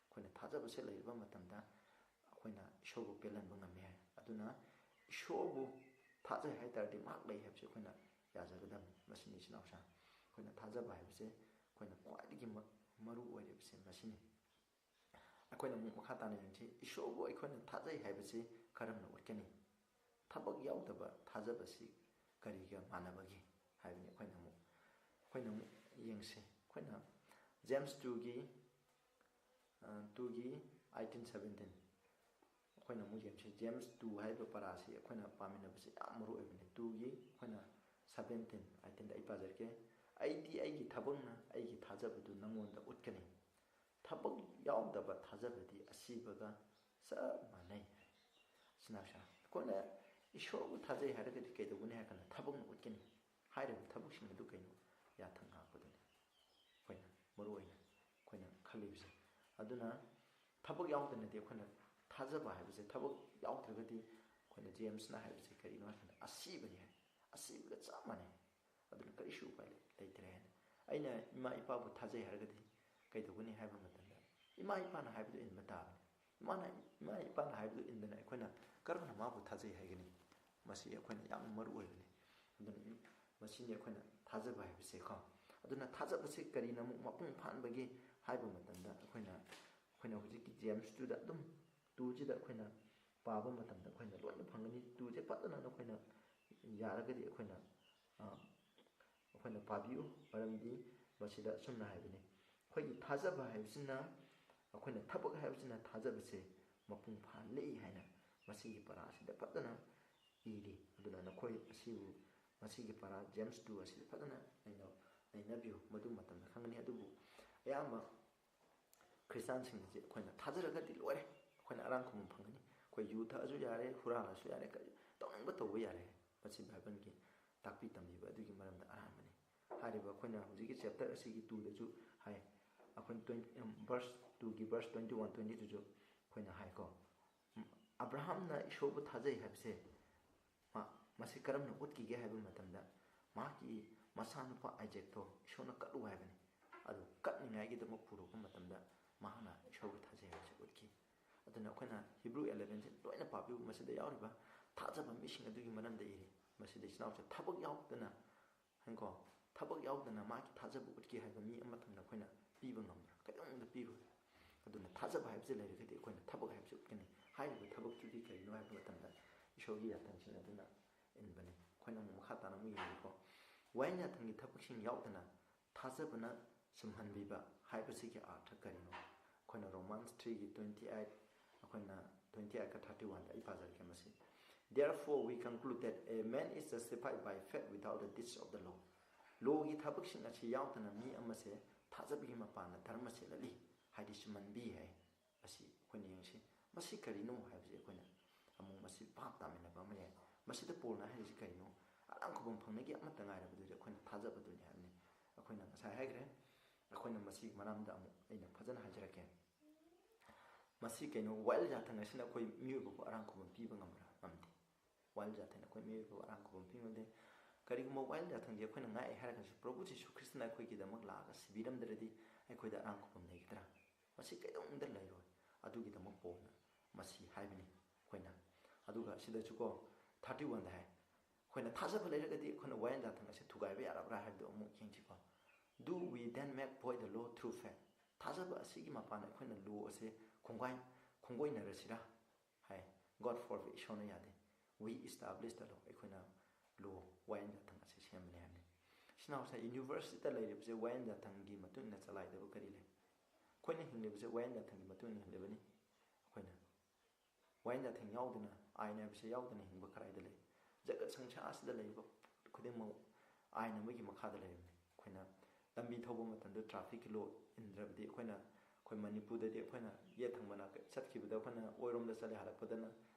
ꯑꯩꯈꯣꯏꯅ ꯊꯥꯖꯕꯁꯦ ꯂꯩꯔꯕ ꯃꯇꯝꯗ ꯑꯩꯈꯣꯏꯅ ꯏꯁꯣꯔꯕꯨ ꯄꯦꯜꯍꯟꯕ ꯉꯝꯃꯤ ꯍꯥꯏ꯫ ꯑꯗꯨꯅ ꯏꯁꯣꯔꯕꯨ ꯊꯥꯖꯩ ꯍꯥꯏ ꯇꯥꯔꯗꯤ ꯃꯍꯥꯛ ꯂꯩ ꯍꯥꯏꯕꯁꯦ ꯑꯩꯈꯣꯏꯅ ꯌꯥꯖꯒꯗꯕꯅꯤ꯫ ꯃꯁꯤꯅꯤ, ꯏꯆꯤꯟ ꯏꯅꯥꯎꯁꯥ, ꯑꯩꯈꯣꯏꯅ ꯊꯥꯖꯕ ꯍꯥꯏꯕꯁꯦ ꯑꯩꯈꯣꯏꯅ ꯈ꯭ꯋꯥꯏꯗꯒꯤ ꯃ-, ꯃꯔꯨ ꯑꯣꯏꯔꯤꯕꯁꯤ ꯃꯁꯤꯅꯤ꯫ ꯑꯩꯈꯣꯏꯅ ꯑꯃꯨꯛ ꯃꯈꯥ ꯇꯥꯅ ꯌꯦꯡꯁꯤ, ꯏꯁꯣꯔꯕꯨ ꯑꯩꯈꯣꯏꯅ ꯊꯥꯖꯩ ꯍꯥꯏꯕꯁꯤ ꯀꯔꯝꯅ ꯎꯠꯀꯅꯤ? ꯊꯕꯛ ꯌꯥꯎꯗꯕ ꯊꯥꯖꯕꯁꯤ ꯀꯔꯤꯒ ꯃꯥꯟꯅꯕꯒꯦ ꯍꯥꯏꯕꯅꯤ꯫ ꯑꯩꯈꯣꯏꯅ ꯑꯃꯨꯛ, ꯑꯩꯈꯣꯏꯅ ꯑꯃꯨꯛ ꯌꯦꯡꯁꯤ꯫ ꯑꯩꯈꯣꯏꯅ James two ꯒꯤ, ꯑ, two ꯒꯤ eighteen seventeen, ꯑꯩꯈꯣꯏꯅ ꯑꯃꯨꯛ ꯌꯦꯡꯁꯤ꯫ James two ꯍꯥꯏꯔꯤꯕ ꯄꯔꯥꯁꯤ ꯑꯩꯈꯣꯏꯅ ꯄꯥꯃꯤꯟꯅꯕꯁꯤ ꯌꯥꯝ ꯃꯔꯨ ꯑꯣꯏꯕꯅꯤ꯫ Two ꯒꯤ ꯑꯩꯈꯣꯏꯅ seventeen, eighteen ꯗ ꯑꯩ ꯄꯥꯖꯔꯛꯀꯦ꯫ "ꯑꯩꯗꯤ ꯑꯩꯒꯤ ꯊꯕꯛꯅ ꯑꯩꯒꯤ ꯊꯥꯖꯕꯗꯨ ꯅꯪꯉꯣꯟꯗ ꯎꯠꯀꯅꯤ꯫ ꯊꯕꯛ ꯌꯥꯎꯗꯕ ꯊꯥꯖꯕꯗꯤ ꯑꯁꯤꯕꯒ ꯆꯞ ꯃꯥꯟꯅꯩ" ꯍꯥꯏ꯫ ꯏꯆꯤꯟ ꯏꯅꯥꯎꯁꯥ, ꯑꯩꯈꯣꯏꯅ ꯏꯁꯣꯔꯕꯨ ꯊꯥꯖꯩ ꯍꯥꯏꯔꯒꯗꯤ ꯀꯩꯗꯧꯒꯅꯤ ꯍꯥꯏꯔ ꯀꯥꯟꯗ ꯊꯕꯛꯅ ꯎꯠꯀꯅꯤ꯫ ꯍꯥꯏꯔꯤꯕ ꯊꯕꯛꯁꯤꯡ ꯑꯗꯨ ꯀꯩꯅꯣ? ꯌꯥꯊꯪ ꯉꯥꯛꯄꯗꯨꯅꯤ꯫ ꯑꯩꯈꯣꯏꯅ ꯃꯔꯨ ꯑꯣꯏꯅ ꯑꯩꯈꯣꯏꯅ ꯈꯜꯂꯤꯕꯁꯦ꯫ ꯑꯗꯨꯅ ꯊꯕꯛ ꯌꯥꯎꯗꯅꯗꯤ ꯑꯩꯈꯣꯏꯅ ꯊꯥꯖꯕ ꯍꯥꯏꯕꯁꯦ, ꯊꯕꯛ ꯌꯥꯎꯗ꯭ꯔꯒꯗꯤ ꯑꯩꯈꯣꯏꯅ James ꯅ ꯍꯥꯏꯕꯁꯦ ꯀꯔꯤꯅꯣ ꯍꯥꯏ ꯀꯥꯟꯗ ꯑꯁꯤꯕꯅꯤ ꯍꯥꯏ꯫ ꯑꯁꯤꯕꯒ ꯆꯞ ꯃꯥꯟꯅꯩ꯫ ꯑꯗꯨꯅ ꯀꯔꯤꯁꯨ ꯎꯄꯥꯏ ꯂꯩ-, ꯂꯩꯇ꯭ꯔꯦ ꯍꯥꯏꯅ꯫ ꯑꯩꯅ ꯏꯃꯥ ꯏꯄꯥꯕꯨ ꯊꯥꯖꯩ ꯍꯥꯏꯔꯒꯗꯤ ꯀꯩꯗꯧꯒꯅꯤ ꯍꯥꯏꯕ ꯃꯇꯝꯗ ꯏꯃꯥ ꯏꯄꯥꯅ ꯍꯥꯏꯕꯗꯨ ꯏꯟꯕ ꯇꯥꯕꯅꯤ꯫ ꯏꯃꯥꯅ, ꯏꯃꯥ ꯏꯄꯥꯅ ꯍꯥꯏꯕꯗꯨ ꯏꯟꯗꯅ ꯑꯩꯈꯣꯏꯅ ꯀꯔꯝꯅ ꯃꯥꯕꯨ ꯊꯥꯖꯩ ꯍꯥꯏꯒꯅꯤ? ꯃꯁꯤ ꯑꯩꯈꯣꯏꯅ ꯌꯥꯝꯅ ꯃꯔꯨ ꯑꯣꯏꯕꯅꯤ꯫ ꯑꯗꯨꯅ ꯏ-, ꯃꯁꯤꯅꯤ ꯑꯩꯈꯣꯏꯅ ꯊꯥꯖꯕ ꯍꯥꯏꯕꯁꯦꯀꯣ꯫ ꯑꯗꯨꯅ ꯊꯥꯖꯕꯁꯤ ꯀꯔꯤꯅ ꯑꯃꯨꯛ ꯃꯄꯨꯡ ꯐꯥꯍꯟꯕꯒꯦ ꯍꯥꯏꯕ ꯃꯇꯝꯗ ꯑꯩꯈꯣꯏꯅ, ꯑꯩꯈꯣꯏꯅ ꯍꯧꯖꯤꯛꯀꯤ James two ꯗ ꯑꯗꯨꯝ, two ꯁꯤꯗ ꯑꯩꯈꯣꯏꯅ ꯄꯥꯕ ꯃꯇꯝꯗ ꯑꯩꯈꯣꯏꯅ ꯂꯣꯏꯅ ꯐꯪꯒꯅꯤ꯫ Two ꯁꯦ ꯐꯖꯅ ꯅꯈꯣꯏꯅ ꯌꯥꯔꯒꯗꯤ ꯑꯩꯈꯣꯏꯅ, ꯑ, ꯑꯩꯈꯣꯏꯅ ꯄꯥꯕꯤꯌꯨ, ꯃꯔꯝꯗꯤ ꯃꯁꯤꯗ ꯑꯁꯨꯝꯅ ꯍꯥꯏꯕꯅꯤ, "ꯑꯩꯈꯣꯏꯒꯤ ꯊꯥꯖꯕ ꯍꯥꯏꯕꯁꯤꯅ, ꯑꯩꯈꯣꯏꯅ ꯊꯕꯛ ꯍꯥꯏꯕꯁꯤꯅ ꯊꯥꯖꯕꯁꯦ ꯃꯄꯨꯡ ꯐꯥꯍꯜꯂꯤ" ꯍꯥꯏꯅ ꯃꯁꯤꯒꯤ ꯄꯔꯥ ꯑꯁꯤꯗ ꯐꯖꯅ ꯏꯔꯤ꯫ ꯑꯗꯨꯅ ꯅꯈꯣꯏ ꯑꯁꯤꯕꯨ, ꯃꯁꯤꯒꯤ ꯄꯔꯥ James two ꯑꯁꯤꯗ ꯐꯖꯅ ꯅꯩꯅ-, ꯅꯩꯅꯕꯤꯌꯨ, ꯃꯗꯨ ꯃꯇꯝꯗ ꯈꯪꯒꯅꯤ꯫ ꯑꯗꯨꯕꯨ ꯑꯌꯥꯝꯕ ꯈ꯭ꯔꯤꯁꯇꯥꯟꯁꯤꯡ ꯑꯁꯤ ꯑꯩꯈꯣꯏꯅ ꯊꯥꯖꯔꯒꯗꯤ ꯂꯣꯏꯔꯦ, ꯑꯩꯈꯣꯏꯅ ꯑꯔꯥꯡ ꯈꯨꯕꯝ ꯐꯪꯒꯅꯤ꯫ ꯑꯩꯈꯣꯏ ꯌꯨ ꯊꯛꯑꯁꯨ ꯌꯥꯔꯦ, ꯍꯨꯔꯥꯜꯂꯁꯨ ꯌꯥꯔꯦ, ꯀꯔꯤ ꯇꯧꯅꯤꯡꯕ ꯇꯧꯕ ꯌꯥꯔꯦ꯫ ꯃꯁꯤ ꯕꯥꯏꯕꯜꯒꯤ ꯇꯥꯛꯄꯤ ꯇꯝꯕꯤꯕ ꯑꯗꯨꯒꯤ ꯃꯔꯝꯗ ꯑꯔꯥꯟꯕꯅꯤ꯫ ꯍꯥꯏꯔꯤꯕ ꯑꯩꯈꯣꯏꯅ ꯍꯧꯖꯤꯛꯀꯤ ꯆꯦꯞꯇꯔ ꯑꯁꯤꯒꯤ ꯇꯨꯗꯁꯨ ꯍꯥꯏ, ꯑꯩꯈꯣꯏꯅ ꯇ꯭ꯋꯦꯟꯇꯤ, ꯚꯔꯁ ꯇꯨꯒꯤ ꯚꯔꯁ ꯇ꯭ꯋꯦꯟꯇꯤ ꯋꯥꯟ, ꯇ꯭ꯋꯦꯟꯇꯤ ꯇꯨꯁꯨ ꯑꯩꯈꯣꯏꯅ ꯍꯥꯏꯀꯣ, "ꯑꯕ꯭ꯔꯥꯍꯥꯝꯅ ꯏꯁꯣꯔꯕꯨ ꯊꯥꯖꯩ ꯍꯥꯏꯕꯁꯦ ꯃꯥ, ꯃꯁꯤ ꯀꯔꯝꯅ ꯎꯠꯈꯤꯒꯦ ꯍꯥꯏꯕ ꯃꯇꯝꯗ, ꯃꯍꯥꯛꯀꯤ ꯃꯆꯥꯅꯨꯄꯥ ꯑꯥꯏꯖꯦꯛꯇꯣ ꯏꯁꯣꯔꯅ ꯀꯠꯂꯨ ꯍꯥꯏꯕꯅꯤ꯫ ꯑꯗꯨ ꯀꯠꯅꯤꯡꯉꯥꯏꯒꯤꯗꯃꯛ ꯄꯨꯔꯛꯄ ꯃꯇꯝꯗ ꯃꯍꯥꯛꯅ ꯏꯁꯣꯔꯕꯨ ꯊꯥꯖꯩ ꯍꯥꯏꯕꯁꯤ ꯎꯠꯈꯤ꯫ ꯑꯗꯨꯅ ꯑꯩꯈꯣꯏꯅ ꯍꯤꯕ꯭ꯔꯨ ꯑꯦꯂꯦꯚꯦꯟꯁꯦ ꯂꯣꯏꯅ ꯄꯥꯕꯤꯌꯨ꯫ ꯃꯁꯤꯗ ꯌꯥꯎꯔꯤꯕ ꯊꯥꯖꯕ ꯃꯤꯁꯤꯡ ꯑꯗꯨꯒꯤ ꯃꯔꯝꯗ ꯏꯔꯤ꯫ ꯃꯁꯤꯗ ꯏꯆꯤꯟ ꯏꯅꯥꯎꯁꯦ ꯊꯕꯛ ꯌꯥꯎꯗꯅ, ꯍꯥꯏꯀꯣ, ꯊꯕꯛ ꯌꯥꯎꯗꯅ ꯃꯥꯒꯤ ꯊꯥꯖꯕ ꯎꯠꯀꯦ ꯍꯥꯏꯕ ꯃꯤ ꯑꯃꯊꯪꯅ ꯑꯩꯈꯣꯏꯅ ꯄꯤꯕ ꯉꯝꯕ꯭ꯔꯥ? ꯀꯩꯗꯧꯅꯨꯡꯗ ꯄꯤꯔꯣꯏ꯫ ꯑꯗꯨꯅ ꯊꯥꯖꯕ ꯍꯥꯏꯕꯁꯦ ꯂꯩꯔꯒꯗꯤ ꯑꯩꯈꯣꯏꯅ ꯊꯕꯛ ꯍꯥꯏꯕꯁꯤ ꯎꯠꯀꯅꯤ꯫ ꯍꯥꯏꯔꯤꯕ ꯊꯕꯛꯇꯨꯗꯤ ꯀꯔꯤꯅꯣ ꯍꯥꯏꯕ ꯃꯇꯝꯗ, ꯏꯁꯣꯔꯒꯤ ꯌꯥꯊꯪꯁꯤꯡ ꯑꯗꯨꯅ ꯏꯟꯕꯅꯤ꯫ ꯑꯩꯈꯣꯏꯅ ꯑꯃꯨꯛ ꯃꯈꯥ ꯇꯥꯅ ꯑꯃꯨꯛ ꯌꯦꯡꯉꯤꯀꯣ꯫ ꯋꯥꯌꯦꯜ ꯌꯥꯊꯪꯒꯤ ꯊꯕꯛꯁꯤꯡ ꯌꯥꯎꯗꯅ ꯊꯥꯖꯕꯅ ꯁꯨꯝꯍꯟꯕꯤꯕ ꯍꯥꯏꯕꯁꯤꯒꯤ ꯑꯥꯔꯊ ꯀꯔꯤꯅꯣ? ꯑꯩꯈꯣꯏꯅ ꯔꯣꯃꯥꯟꯁ ꯊ꯭ꯔꯤꯒꯤ ꯇ꯭ꯋꯦꯟꯇꯤ ꯑꯩꯠ, ꯑꯩꯈꯣꯏꯅ ꯇ꯭ꯋꯦꯟꯇꯤ ꯑꯩꯠꯀ ꯊꯥꯔꯇꯤ ꯋꯥꯟꯗ ꯑꯩ ꯄꯥꯖꯔꯛꯀꯦ ꯃꯁꯤ꯫ "Therefore we conclude that a man is justified by faith without the deeds of the law." ꯂꯣꯒꯤ ꯊꯕꯛꯁꯤꯡ ꯑꯁꯤ ꯌꯥꯎꯗꯅ ꯃꯤ ꯑꯃꯁꯦ ꯊꯥꯖꯕꯒꯤ ꯃꯄꯥꯟꯅ ꯙꯔꯃ ꯆꯦꯜꯍꯜꯂꯤ, ꯍꯥꯏꯗꯤ ꯆꯨꯝꯍꯟꯕꯤ ꯍꯥꯏ꯫ ꯑꯁꯤ ꯑꯩꯈꯣꯏꯅ ꯌꯦꯡꯁꯤ꯫ ꯃꯁꯤ ꯀꯔꯤꯅꯣ ꯍꯥꯏꯕꯁꯤ ꯑꯩꯈꯣꯏꯅ ꯑꯃꯨꯛ ꯃꯁꯤ ꯚꯥꯞ ꯇꯥꯃꯤꯟꯅꯕ ꯑꯃ ꯌꯥꯏ꯫ ꯃꯁꯤꯗ ꯄꯣꯜꯅ ꯍꯥꯏꯔꯤꯁꯤ ꯀꯔꯤꯅꯣ? ꯑꯔꯥꯡ ꯈꯨꯕꯝ ꯐꯪꯅꯒꯤ ꯑꯃꯠꯇ ꯉꯥꯏꯔꯕꯗꯨꯗꯤ ꯑꯩꯈꯣꯏꯅ ꯊꯥꯖꯕꯗꯨꯅꯤ ꯍꯥꯏꯕꯅꯤ꯫ ꯑꯩꯈꯣꯏꯅ ꯉꯁꯥꯏ ꯍꯥꯏꯈ꯭ꯔꯦ꯫ ꯑꯩꯈꯣꯏꯅ ꯃꯁꯤꯒꯤ ꯃꯔꯝꯗ ꯑꯃꯨꯛ ꯑꯩꯅ ꯐꯖꯅ ꯍꯥꯏꯖꯔꯛꯀꯦ꯫ ꯃꯁꯤ ꯀꯩꯅꯣ, ꯋꯥꯌꯦꯜ ꯌꯥꯊꯪ ꯑꯁꯤꯅ ꯑꯩꯈꯣꯏ ꯃꯤꯑꯣꯏꯕꯕꯨ ꯑꯔꯥꯡ ꯈꯨꯕꯝ ꯄꯤꯕ ꯉꯝꯕ꯭ꯔꯥ? ꯉꯝꯗꯦ꯫ ꯋꯥꯌꯦꯜ ꯌꯥꯊꯪꯅ ꯑꯩꯈꯣꯏ ꯃꯤꯑꯣꯏꯕꯕꯨ ꯑꯔꯥꯡ ꯈꯨꯕꯝ ꯄꯤꯕ ꯉꯝꯗꯦ꯫ ꯀꯔꯤꯒꯨꯝꯕ ꯋꯥꯌꯦꯜ ꯌꯥꯊꯪꯗꯤ ꯑꯩꯈꯣꯏꯅ ꯉꯥꯛꯑꯦ ꯍꯥꯏꯔꯒꯁꯨ, ꯄ꯭ꯔꯚꯨ ꯖꯤꯁꯨ ꯈ꯭ꯔꯤꯁꯇꯅ ꯑꯩꯈꯣꯏꯒꯤꯗꯃꯛ ꯂꯥꯛꯑꯒ ꯁꯤꯕꯤꯔꯝꯗ꯭ꯔꯗꯤ ꯑꯩꯈꯣꯏꯗ ꯑꯔꯥꯡ ꯈꯨꯕꯝ ꯂꯩꯒꯗ꯭ꯔꯥ? ꯃꯁꯤ ꯀꯩꯗꯧꯅꯨꯡꯗ ꯂꯩꯔꯣꯏ꯫ ꯑꯗꯨꯒꯤꯗꯃꯛ ꯄꯣꯜꯅ ꯃꯁꯤ ꯍꯥꯏꯕꯅꯤ ꯑꯩꯈꯣꯏꯅ꯫ ꯑꯗꯨꯒ ꯁꯤꯗꯁꯨꯀꯣ, ꯊꯥꯔꯇꯤ ꯋꯥꯟꯗ ꯍꯥꯏ, ꯑꯩꯈꯣꯏꯅ ꯊꯥꯖꯕ ꯂꯩꯔꯒꯗꯤ ꯑꯩꯈꯣꯏꯅ ꯋꯥꯌꯦꯜ ꯌꯥꯊꯪ ꯑꯁꯤ ꯊꯨꯒꯥꯏꯕ ꯌꯥꯔꯕ꯭ꯔꯥ ꯍꯥꯏꯕꯗꯨ ꯑꯃꯨꯛ ꯌꯦꯡꯁꯤꯀꯣ꯫ "Do we then make void the law through faith?" ꯊꯥꯖꯕ ꯑꯁꯤꯒꯤ ꯃꯄꯥꯟꯗ ꯑꯩꯈꯣꯏꯅ ꯂꯣ ꯑꯁꯦ ꯈꯣꯡꯒꯥꯏ-, ꯈꯣꯡꯒꯣꯏꯅꯔꯁꯤꯔꯥ? ꯍꯥꯏ꯫ "God forbid", ꯏꯁꯣꯔꯅ ꯌꯥꯗꯦ꯫ "We establish the law", ꯑꯩꯈꯣꯏꯅ ꯂꯣ, ꯋꯥꯌꯦꯜ ꯌꯥꯊꯪ ꯑꯁꯤ ꯁꯦꯝꯕꯅꯤ ꯍꯥꯏꯕꯅꯤ꯫ ꯏꯆꯤꯟ ꯏꯅꯥꯎꯁꯦ, ꯌꯨꯅꯤꯚꯔꯁꯁꯤꯗ ꯂꯩꯔꯤꯕꯁꯦ ꯋꯥꯌꯦꯜ ꯌꯥꯊꯪꯒꯤ ꯃꯇꯨꯡ ꯏꯟꯅ ꯆꯂꯥꯏꯗꯕ ꯀꯔꯤ ꯂꯩ? ꯑꯩꯈꯣꯏꯅ ꯍꯤꯡꯂꯤꯕꯁꯦ ꯋꯥꯌꯦꯜ ꯌꯥꯊꯪꯒꯤ ꯃꯇꯨꯡ ꯏꯟꯅ ꯍꯤꯡꯂꯤꯕꯅꯤ꯫ ꯑꯩꯈꯣꯏꯅ ꯋꯥꯌꯦꯜ ꯌꯥꯊꯪ ꯌꯥꯎꯗꯅ ꯑꯥꯏꯟ ꯍꯥꯏꯕꯁꯦ ꯌꯥꯎꯗꯅ ꯍꯤꯡꯕ ꯀꯗꯥꯏꯗ ꯂꯩ? ꯖꯒꯠ ꯁꯪꯁꯥꯔ ꯑꯁꯤꯗ ꯂꯩꯔꯤꯕ ꯈꯨꯗꯤꯡꯃꯛ ꯑꯥꯏꯟ ꯑꯃꯒꯤ ꯃꯈꯥꯗ ꯂꯩꯔꯕꯅꯤ꯫ ꯑꯩꯈꯣꯏꯅ ꯂꯝꯕꯤ ꯊꯧꯕ ꯃꯇꯝꯗ ꯇ꯭ꯔꯥꯐꯤꯛꯀꯤ ꯂꯣ ꯏꯟꯗ꯭ꯔꯕꯗꯤ ꯑꯩꯈꯣꯏꯅ, ꯑꯩꯈꯣꯏ ꯑꯩꯈꯣꯏ ꯃꯅꯤꯄꯨꯔꯗꯗꯤ ꯑꯩꯈꯣꯏꯅ ꯌꯦꯠ ꯊꯪꯕ ꯅꯥꯀꯟ ꯆꯠꯈꯤꯕꯗ ꯑꯩꯈꯣꯏꯅ ꯑꯣꯏꯔꯣꯝꯗ ꯆꯠꯂꯦ, ꯍꯜꯂꯛꯄꯗꯅ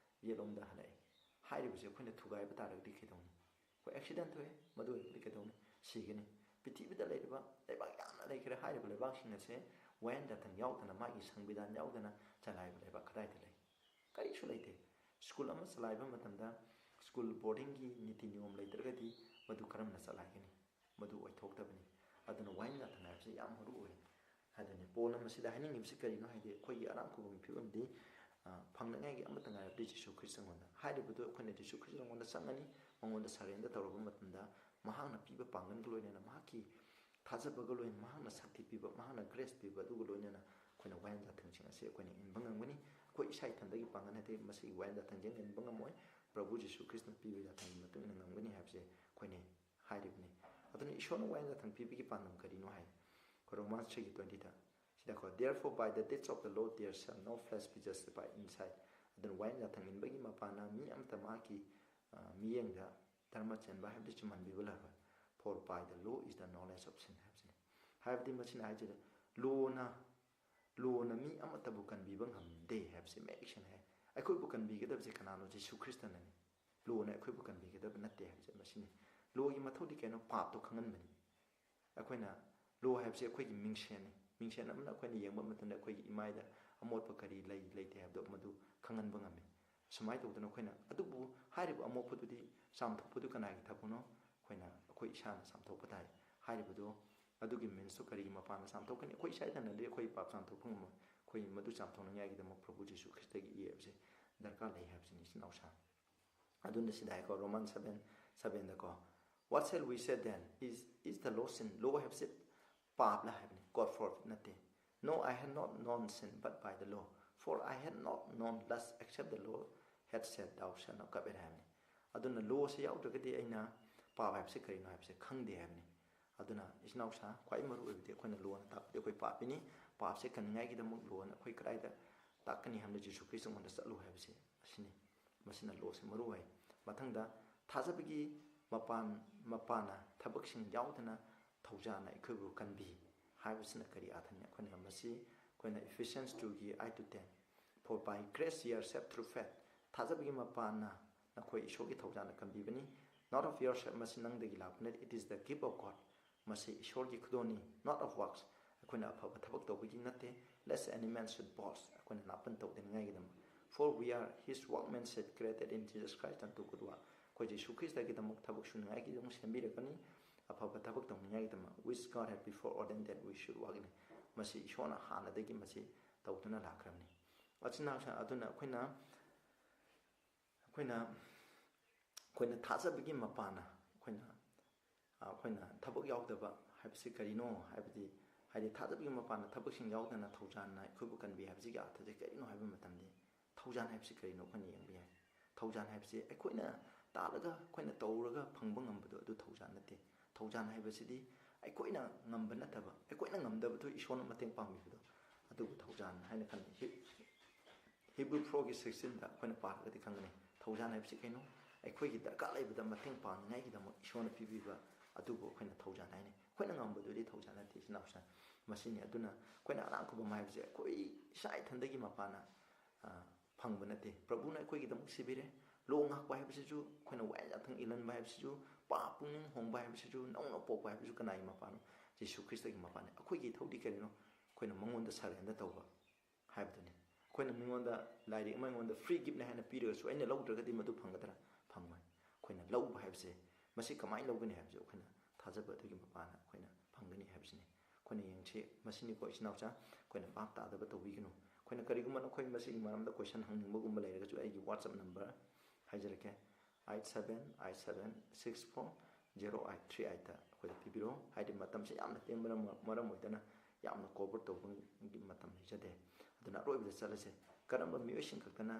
ꯌꯦꯠꯂꯣꯝꯗ ꯍꯜꯂꯛꯑꯦ꯫ ꯍꯥꯏꯔꯤꯕꯁꯦ ꯑꯩꯈꯣꯏꯅ ꯊꯨꯒꯥꯏꯕ ꯇꯥꯔꯒꯗꯤ ꯀꯩꯗꯧꯅꯤ? ꯑꯩꯈꯣꯏ accident ꯊꯣꯛꯑꯦ, ꯃꯗꯨ ꯑꯣꯏꯔꯒꯗꯤ ꯀꯩꯗꯧꯅꯤ? ꯁꯤꯒꯅꯤ꯫ ꯄ꯭ꯔꯤꯊꯤꯕꯤꯗ ꯂꯩꯔꯤꯕ ꯂꯩꯕꯥꯛ ꯌꯥꯝꯅ ꯂꯩꯈ꯭ꯔꯦ, ꯍꯥꯏꯔꯤꯕ ꯂꯩꯕꯥꯛꯁꯤꯡ ꯑꯁꯦ ꯋꯥꯌꯦꯜ ꯌꯥꯊꯪ ꯌꯥꯎꯗꯅ, ꯃꯥꯒꯤ ꯁꯪꯕꯤꯙꯥꯟ ꯌꯥꯎꯗꯅ ꯆꯂꯥꯏꯕ ꯂꯩꯕꯥꯛ ꯀꯗꯥꯏꯗ ꯂꯩ? ꯀꯔꯤꯁꯨ ꯂꯩꯇꯦ꯫ ꯁ꯭ꯀꯨꯜ ꯑꯃ ꯆꯂꯥꯏꯕ ꯃꯇꯝꯗ ꯁ꯭ꯀꯨꯜ ꯕꯣꯔꯗꯤꯡꯒꯤ ꯅꯤꯇꯤ ꯅꯤꯌꯣꯝ ꯂꯩꯇ꯭ꯔꯒꯗꯤ ꯃꯗꯨ ꯀꯔꯝꯅ ꯆꯂꯥꯏꯒꯅꯤ? ꯃꯗꯨ ꯑꯣꯏꯊꯣꯛꯇꯕꯅꯤ꯫ ꯑꯗꯨꯅ ꯋꯥꯌꯦꯜ ꯌꯥꯊꯪ ꯍꯥꯏꯕꯁꯤ ꯌꯥꯝ ꯃꯔꯨ ꯑꯣꯏ꯫ ꯑꯗꯨꯅꯤ ꯄꯣꯜꯅ ꯃꯁꯤꯗ ꯍꯥꯏꯅꯤꯡꯉꯤꯕꯁꯤ ꯀꯔꯤꯅꯣ ꯍꯥꯏꯗꯤ, ꯑꯩꯈꯣꯏꯒꯤ ꯑꯔꯥꯡ ꯈꯨꯕꯝꯒꯤ ꯐꯤꯕꯝꯗꯤ, ꯑ, ꯐꯪꯅꯉꯥꯏꯒꯤ ꯑꯃꯠꯇ ꯉꯥꯏꯔꯕꯗꯤ ꯖꯤꯁꯨ ꯈ꯭ꯔꯤꯁꯇꯉꯣꯟꯗ꯫ ꯍꯥꯏꯔꯤꯕꯗꯨ ꯑꯩꯈꯣꯏꯅ ꯖꯤꯁꯨ ꯈ꯭ꯔꯤꯁꯇꯉꯣꯟꯗ ꯆꯪꯒꯅꯤ, ꯃꯉꯣꯟꯗ surrender ꯇꯧꯔꯕ ꯃꯇꯝꯗ ꯃꯍꯥꯛꯅ ꯄꯤꯕ ꯄꯥꯡꯒꯜꯒ ꯂꯣꯏꯅꯅ, ꯃꯍꯥꯛꯀꯤ ꯊꯥꯖꯕꯒ ꯂꯣꯏꯅꯅ, ꯃꯍꯥꯛꯅ ꯁꯛꯇꯤ ꯄꯤꯕ, ꯃꯍꯥꯛꯅ grace ꯄꯤꯕ ꯑꯗꯨꯒ ꯂꯣꯏꯅꯅ ꯑꯩꯈꯣꯏꯅ ꯋꯥꯌꯦꯜ ꯌꯥꯊꯪꯁꯤꯡ ꯑꯁꯤ ꯑꯩꯈꯣꯏꯅ ꯏꯟꯕ ꯉꯝꯒꯅꯤ꯫ ꯑꯩꯈꯣꯏ ꯏꯁꯥ ꯏꯊꯟꯗꯒꯤ ꯄꯥꯡꯒꯜ ꯅꯠꯇꯦ ꯃꯁꯤꯒꯤ ꯋꯥꯌꯦꯜ ꯌꯥꯊꯪꯁꯦ ꯏꯟꯕ ꯉꯝꯃꯣꯏ꯫ ꯄ꯭ꯔꯚꯨ ꯖꯤꯁꯨ ꯈ꯭ꯔꯤꯁꯇꯅ ꯄꯤꯕ ꯌꯥꯊꯪꯒꯤ ꯃꯇꯨꯡ ꯏꯟꯅ ꯉꯝꯒꯅꯤ ꯍꯥꯏꯕꯁꯦ ꯑꯩꯈꯣꯏꯅ ꯍꯥꯏꯔꯤꯕꯅꯤ꯫ ꯑꯗꯨꯅ ꯏꯁꯣꯔꯅ ꯋꯥꯌꯦꯜ ꯌꯥꯊꯪ ꯄꯤꯕꯒꯤ ꯄꯥꯟꯗꯝ ꯀꯔꯤꯅꯣ ꯍꯥꯏ? ꯑꯩꯈꯣꯏ Romans three ꯒꯤ twenty the, ꯁꯤꯗꯀꯣ, "Therefore by the deeds of the law there shall no flesh be justified in his sight." ꯑꯗꯨꯅ ꯋꯥꯌꯦꯜ ꯌꯥꯊꯪ ꯏꯟꯕꯒꯤ ꯃꯄꯥꯟꯅ ꯃꯤ ꯑꯃꯠꯇ ꯃꯍꯥꯛꯀꯤ, ꯑ, ꯃꯤꯠꯌꯦꯡꯗ ꯙꯔꯃ ꯆꯦꯟꯕ ꯍꯥꯏꯕꯗꯤ ꯆꯨꯝꯍꯟꯕꯤꯕ ꯂꯥꯛꯂꯣꯏ꯫ "For by the law is the knowledge of sin" ꯍꯥꯏꯕꯁꯤꯅꯤ꯫ ꯍꯥꯏꯕꯗꯤ ꯃꯁꯤꯅ ꯍꯥꯏꯖꯔꯤ, ꯂꯣꯅ, ꯂꯣꯅ ꯃꯤ ꯑꯃꯠꯇꯕꯨ ꯀꯟꯕꯤꯕ ꯉꯝꯗꯦ ꯍꯥꯏꯕꯁꯤ ꯃꯌꯦꯛ ꯁꯦꯡꯅ ꯍꯥꯏ꯫ ꯑꯩꯈꯣꯏꯕꯨ ꯀꯟꯕꯤꯒꯗꯕꯁꯦ ꯀꯅꯥꯅꯣ? ꯖꯤꯁꯨ ꯈ꯭ꯔꯤꯁꯇꯅꯅꯤ꯫ ꯂꯣꯅ ꯑꯩꯈꯣꯏꯕꯨ ꯀꯟꯕꯤꯒꯗꯕ ꯅꯠꯇꯦ ꯍꯥꯏꯕꯁꯦ ꯃꯁꯤꯅꯤ꯫ ꯂꯣꯒꯤ ꯃꯊꯧꯗꯤ ꯀꯩꯅꯣ? ꯄꯥꯞꯇꯣ ꯈꯪꯍꯟꯕꯅꯤ꯫ ꯑꯩꯈꯣꯏꯅ, ꯂꯣ ꯍꯥꯏꯕꯁꯦ ꯑꯩꯈꯣꯏꯒꯤ ꯃꯤꯡꯁꯦꯟꯅꯤ꯫ ꯃꯤꯡꯁꯦꯟ ꯑꯃꯅ ꯑꯩꯈꯣꯏꯅ ꯌꯦꯡꯕ ꯃꯇꯝꯗ ꯑꯩꯈꯣꯏꯒꯤ ꯏꯃꯥꯏꯗ ꯑꯃꯣꯠꯄ ꯀꯔꯤ ꯂꯩ ꯂꯩꯇꯦ ꯍꯥꯏꯕꯗꯣ ꯃꯗꯨ ꯈꯪꯍꯟꯕ ꯉꯝꯃꯤ꯫ ꯁꯨꯃꯥꯏꯅ ꯇꯧꯗꯅ ꯑꯩꯈꯣꯏꯅ, ꯑꯗꯨꯕꯨ ꯍꯥꯏꯔꯤꯕ ꯑꯃꯣꯠꯄꯗꯨꯗꯤ ꯆꯥꯝꯊꯣꯛꯄꯗꯨ ꯀꯅꯥꯒꯤ ꯊꯕꯛꯅꯣ? ꯑꯩꯈꯣꯏꯅ, ꯑꯩꯈꯣꯏ ꯏꯁꯥꯅ ꯆꯥꯝꯊꯣꯛꯄ ꯇꯥꯏ꯫ ꯍꯥꯏꯔꯤꯕꯗꯣ, ꯑꯗꯨꯒꯤ means ꯇꯣ ꯀꯔꯤꯒꯤ ꯃꯄꯥꯟꯗ ꯆꯥꯝꯊꯣꯛꯀꯅꯤ? ꯑꯩꯈꯣꯏ ꯏꯁꯥ ꯏꯊꯟꯗꯗꯤ ꯑꯩꯈꯣꯏ ꯄꯥꯞ ꯆꯥꯝꯊꯣꯛꯄ ꯉꯝꯃꯣꯏ꯫ ꯑꯩꯈꯣꯏ ꯃꯗꯨ ꯆꯥꯝꯊꯣꯛꯅꯤꯡꯉꯥꯏꯒꯤꯗꯃꯛ ꯄ꯭ꯔꯚꯨ ꯖꯤꯁꯨ ꯈ꯭ꯔꯤꯁꯇꯒꯤ ꯏ ꯍꯥꯏꯕꯁꯦ ꯗꯔꯀꯥꯔ ꯂꯩ ꯍꯥꯏꯕꯁꯤꯅꯤ, ꯏꯆꯤꯟ ꯏꯅꯥꯎꯁꯥ꯫ ꯑꯗꯨꯅ ꯁꯤꯗ ꯍꯥꯏꯀꯣ, Roman seven seven ꯗꯀꯣ, "What shall we say then? Is, is the law sin?" ꯂꯣ ꯍꯥꯏꯕꯁꯦ ꯄꯥꯞꯂ ꯍꯥꯏꯕꯅꯤ, God forbid ꯅꯠꯇꯦ꯫ "No, I had not known sin but by the law, for I had not known lust except the law had said, 'Thou shalt not covet' ꯍꯥꯏꯕꯅꯤ꯫ ꯑꯗꯨꯅ ꯂꯣꯁꯦ ꯌꯥꯎꯗ꯭ꯔꯒꯗꯤ ꯑꯩꯅ ꯄꯥꯞ ꯍꯥꯏꯕꯁꯦ ꯀꯔꯤꯅꯣ ꯍꯥꯏꯕꯁꯦ ꯈꯪꯗꯦ ꯍꯥꯏꯕꯅꯤ꯫ ꯑꯗꯨꯅ ꯏꯆꯤꯟ ꯏꯅꯥꯎꯁꯥ, ꯈ꯭ꯋꯥꯏ ꯃꯔꯨ ꯑꯣꯏꯕꯗꯤ ꯑꯩꯈꯣꯏꯅ ꯂꯣꯅ ꯇꯥꯛꯄꯗꯤ ꯑꯩꯈꯣꯏ ꯄꯥꯞꯄꯤꯅꯤ꯫ ꯄꯥꯞꯁꯦ ꯀꯟꯅꯤꯡꯉꯥꯏꯒꯤꯗꯃꯛ ꯂꯣꯅ ꯑꯩꯈꯣꯏ ꯀꯗꯥꯏꯗ ꯇꯥꯛꯀꯅꯤ ꯍꯥꯏꯕꯗ ꯖꯤꯁꯨ ꯈ꯭ꯔꯤꯁꯇꯉꯣꯟꯗ ꯆꯠꯂꯨ ꯍꯥꯏꯕꯁꯦ ꯑꯁꯤꯅꯤ꯫ ꯃꯁꯤꯅ ꯂꯣꯁꯦ ꯃꯔꯨ ꯑꯣꯏ꯫ ꯃꯊꯪꯗ ꯊꯥꯖꯕꯒꯤ ꯃꯄꯥꯟ, ꯃꯄꯥꯅ ꯊꯕꯛꯁꯤꯡ ꯌꯥꯎꯗꯅ ꯊꯧꯖꯥꯅ ꯑꯩꯈꯣꯏꯕꯨ ꯀꯟꯕꯤ ꯍꯥꯏꯕꯁꯤꯅ ꯀꯔꯤ ꯑꯥꯊꯅꯤ? ꯑꯩꯈꯣꯏꯅ ꯃꯁꯤ ꯑꯩꯈꯣꯏ ꯑꯩꯈꯣꯏꯅ Ephesians two ꯒꯤ eight to ten, "For by grace ye are saved through faith." ꯊꯥꯖꯕꯒꯤ ꯃꯄꯥꯟꯅ ꯅꯈꯣꯏ ꯏꯁꯣꯔꯒꯤ ꯊꯧꯖꯥꯜꯅ ꯀꯟꯕꯤꯕꯅꯤ꯫ "Not of yourself," ꯃꯁꯤ ꯅꯪꯗꯒꯤ ꯂꯥꯛꯄ ꯅꯠꯇꯦ, "it is the gift of God." ꯃꯁꯤ ꯏꯁꯣꯔꯒꯤ ꯈꯨꯗꯣꯜꯅꯤ꯫ "Not of works," ꯑꯩꯈꯣꯏꯅ ꯑꯐꯕ ꯊꯕꯛ ꯇꯧꯕꯒꯤ ꯅꯠꯇꯦ, "lest any man should boast," ꯑꯩꯈꯣꯏꯅ ꯅꯥꯄꯟ ꯇꯧꯗꯅꯤꯡꯉꯥꯏꯒꯤꯗꯃꯛ꯫ "For we are his workmanship, created in Jesus Christ unto good work." ꯑꯩꯈꯣꯏ ꯖꯤꯁꯨ ꯈ꯭ꯔꯤꯁꯇꯒꯤꯗꯃꯛ ꯊꯕꯛ ꯁꯨꯅꯤꯡꯉꯥꯏꯒꯤꯗꯃꯛ ꯁꯦꯝꯕꯤꯔꯛꯀꯅꯤ, ꯑꯐꯕ ꯊꯕꯛ ꯇꯧꯅꯤꯡꯉꯥꯏꯒꯤꯗꯃꯛ, "which God had before ordained that we should walk in it." ꯃꯁꯤ ꯏꯁꯣꯔꯅ ꯍꯥꯟꯅꯗꯒꯤ ꯃꯁꯤ ꯇꯧꯗꯨꯅ ꯂꯥꯛꯈ꯭ꯔꯕꯅꯤ꯫ ꯑꯁꯤꯅ ꯑꯗꯨꯅ ꯑꯩꯈꯣꯏꯅ ꯑꯩꯈꯣꯏꯅ ꯑꯩꯈꯣꯏꯅ ꯊꯥꯖꯕꯒꯤ ꯃꯄꯥꯟꯅ ꯑꯩꯈꯣꯏꯅ ꯑꯩꯈꯣꯏꯅ ꯊꯕꯛ ꯌꯥꯎꯗꯕ ꯍꯥꯏꯕꯁꯤ ꯀꯔꯤꯅꯣ ꯍꯥꯏꯕꯗꯤ, ꯍꯥꯏꯗꯤ ꯊꯥꯖꯕꯒꯤ ꯃꯄꯥꯟꯅ ꯊꯕꯛꯁꯤꯡ ꯌꯥꯎꯗꯅ ꯊꯧꯖꯥꯟꯅ ꯑꯩꯈꯣꯏꯕꯨ ꯀꯟꯕꯤ ꯍꯥꯏꯕꯁꯤꯒꯤ ꯑꯥꯔꯊꯁꯦ ꯀꯔꯤꯅꯣ ꯍꯥꯏꯕ ꯃꯇꯝꯗꯤ, ꯊꯧꯖꯥꯟ ꯍꯥꯏꯕꯁꯤ ꯀꯔꯤꯅꯣ ꯑꯩꯈꯣꯏꯅ ꯌꯦꯡꯕ ꯌꯥꯏ꯫ ꯊꯧꯖꯥꯟ ꯍꯥꯏꯕꯁꯤ ꯑꯩꯈꯣꯏꯅ ꯇꯥꯜꯂꯒ ꯑꯩꯈꯣꯏꯅ ꯇꯧꯔꯒ ꯐꯪꯕ ꯉꯝꯕꯗꯣ ꯑꯗꯨ ꯊꯧꯖꯥꯟ ꯅꯠꯇꯦ꯫ ꯊꯧꯖꯥꯟ ꯍꯥꯏꯕꯁꯤꯗꯤ ꯑꯩꯈꯣꯏꯅ ꯉꯝꯕ ꯅꯠꯇꯕ, ꯑꯩꯈꯣꯏꯅ ꯉꯝꯗꯕꯗꯨ ꯏꯁꯣꯔꯅ ꯃꯇꯦꯡ ꯄꯥꯡꯕꯤꯕꯗꯣ ꯑꯗꯨꯕꯨ ꯊꯧꯖꯥꯟ ꯍꯥꯏꯅ ꯈꯟꯅꯩ꯫ ꯍꯤ-, ꯍꯤꯕ꯭ꯔꯨ four ꯒꯤ sixteen ꯗ ꯑꯩꯈꯣꯏꯅ ꯄꯥꯔꯒꯗꯤ ꯈꯪꯒꯅꯤ꯫ ꯊꯧꯖꯥꯟ ꯍꯥꯏꯕꯁꯤ ꯀꯩꯅꯣ? ꯑꯩꯈꯣꯏꯒꯤ ꯗꯔꯀꯥꯔ ꯂꯩꯕꯗ ꯃꯇꯦꯡ ꯄꯥꯡꯅꯤꯡꯉꯥꯏꯒꯤꯗꯃꯛ ꯏꯁꯣꯔꯅ ꯄꯤꯕꯤꯕ ꯑꯗꯨꯕꯨ ꯑꯩꯈꯣꯏꯅ ꯊꯧꯖꯥꯟ ꯍꯥꯏꯅꯩ꯫ ꯑꯩꯈꯣꯏꯅ ꯉꯝꯕꯗꯨꯗꯤ ꯊꯧꯖꯥꯟ ꯅꯠꯇꯦ, ꯏꯆꯤꯟ ꯏꯅꯥꯎꯁꯤꯡ꯫ ꯃꯁꯤꯅꯤ꯫ ꯑꯗꯨꯅ ꯑꯩꯈꯣꯏꯅ ꯑꯔꯥꯡ ꯈꯨꯕꯝ ꯍꯥꯏꯕꯁꯦ ꯑꯩꯈꯣꯏ ꯏꯁꯥ ꯏꯊꯟꯗꯒꯤ ꯃꯄꯥꯟꯅ, ꯑ, ꯐꯪꯕ ꯅꯠꯇꯦ꯫ ꯄ꯭ꯔꯚꯨꯅ ꯑꯩꯈꯣꯏꯒꯤꯗꯃꯛ ꯁꯤꯕꯤꯔꯦ꯫ ꯂꯣ ꯉꯥꯛꯄ ꯍꯥꯏꯕꯁꯤꯁꯨ, ꯑꯩꯈꯣꯏꯅ ꯋꯥꯌꯦꯜ ꯌꯥꯊꯪ ꯏꯜꯍꯟꯕ ꯍꯥꯏꯕꯁꯤꯁꯨ, ꯄꯥꯞ ꯄꯨꯛꯅꯤꯡ ꯍꯣꯡꯕ ꯍꯥꯏꯕꯁꯤꯁꯨ, ꯅꯧꯅ ꯄꯣꯛꯄ ꯍꯥꯏꯕꯁꯤꯁꯨ ꯀꯅꯥꯒꯤ ꯃꯄꯥꯟꯅꯣ? ꯖꯤꯁꯨ ꯈ꯭ꯔꯤꯁꯇꯒꯤ ꯃꯄꯥꯟꯅꯤ꯫ ꯑꯩꯈꯣꯏꯒꯤ ꯏꯊꯧꯗꯤ ꯀꯔꯤꯅꯣ? ꯑꯩꯈꯣꯏꯅ ꯃꯉꯣꯟꯗ surrender ꯇꯧꯕ ꯍꯥꯏꯕꯗꯨꯅꯤ꯫ ꯑꯩꯈꯣꯏꯅ ꯃꯤꯉꯣꯟꯗ ꯂꯥꯏꯔꯤꯛ ꯑꯃ ꯑꯩꯉꯣꯟꯗ free gift ꯅꯤ ꯍꯥꯏꯅ ꯄꯤꯔꯒꯁꯨ ꯑꯩꯅ ꯂꯧꯗ꯭ꯔꯒꯗꯤ ꯃꯗꯨ ꯐꯪꯒꯗ꯭ꯔꯥ? ꯐꯪꯉꯣꯏ꯫ ꯑꯩꯈꯣꯏꯅ ꯂꯧꯕ ꯍꯥꯏꯕꯁꯦ, ꯃꯁꯤ ꯀꯃꯥꯏꯅ ꯂꯧꯒꯅꯤ ꯍꯥꯏꯕꯁꯦ ꯑꯩꯈꯣꯏꯅ ꯊꯥꯖꯕ ꯑꯗꯨꯒꯤ ꯃꯄꯥꯟꯅ ꯑꯩꯈꯣꯏꯅ ꯐꯪꯒꯅꯤ ꯍꯥꯏꯕꯁꯤꯅꯤ꯫ ꯑꯩꯈꯣꯏꯅ ꯌꯦꯡꯁꯤ, ꯃꯁꯤꯅꯤꯀꯣ ꯏꯆꯤꯟ ꯏꯅꯥꯎꯁꯥ, ꯑꯩꯈꯣꯏꯅ ꯚꯥꯞ ꯇꯥꯗꯕ ꯇꯧꯕꯤꯒꯅꯨ꯫ ꯑꯩꯈꯣꯏꯅ ꯀꯔꯤꯒꯨꯝꯕ ꯅꯈꯣꯏ ꯃꯁꯤꯒꯤ ꯃꯔꯝꯗ question ꯍꯪꯅꯤꯡꯕꯒꯨꯝꯕ ꯂꯩꯔꯒꯁꯨ ꯑꯩꯒꯤ WhatsApp number ꯍꯥꯏꯖꯔꯛꯀꯦ, eight seven eight seven six four zero eight three eight ꯇ ꯑꯩꯈꯣꯏꯗ ꯄꯤꯕꯤꯔꯛꯑꯣ꯫ ꯍꯥꯏꯗꯤ ꯃꯇꯝꯁꯦ ꯌꯥꯝꯅ ꯇꯦꯟꯕꯅ ꯃ-, ꯃꯔꯝ ꯑꯣꯏꯗꯅ ꯌꯥꯝꯅ cover ꯇꯧꯕꯒꯤ ꯃꯇꯝ ꯂꯩꯖꯗꯦ꯫ ꯑꯗꯨꯅ ꯑꯔꯣꯏꯕꯗ ꯆꯠꯂꯁꯦ꯫ ꯀꯔꯝꯕ ꯃꯤꯑꯣꯏꯁꯤꯡ ꯈꯛꯇꯅ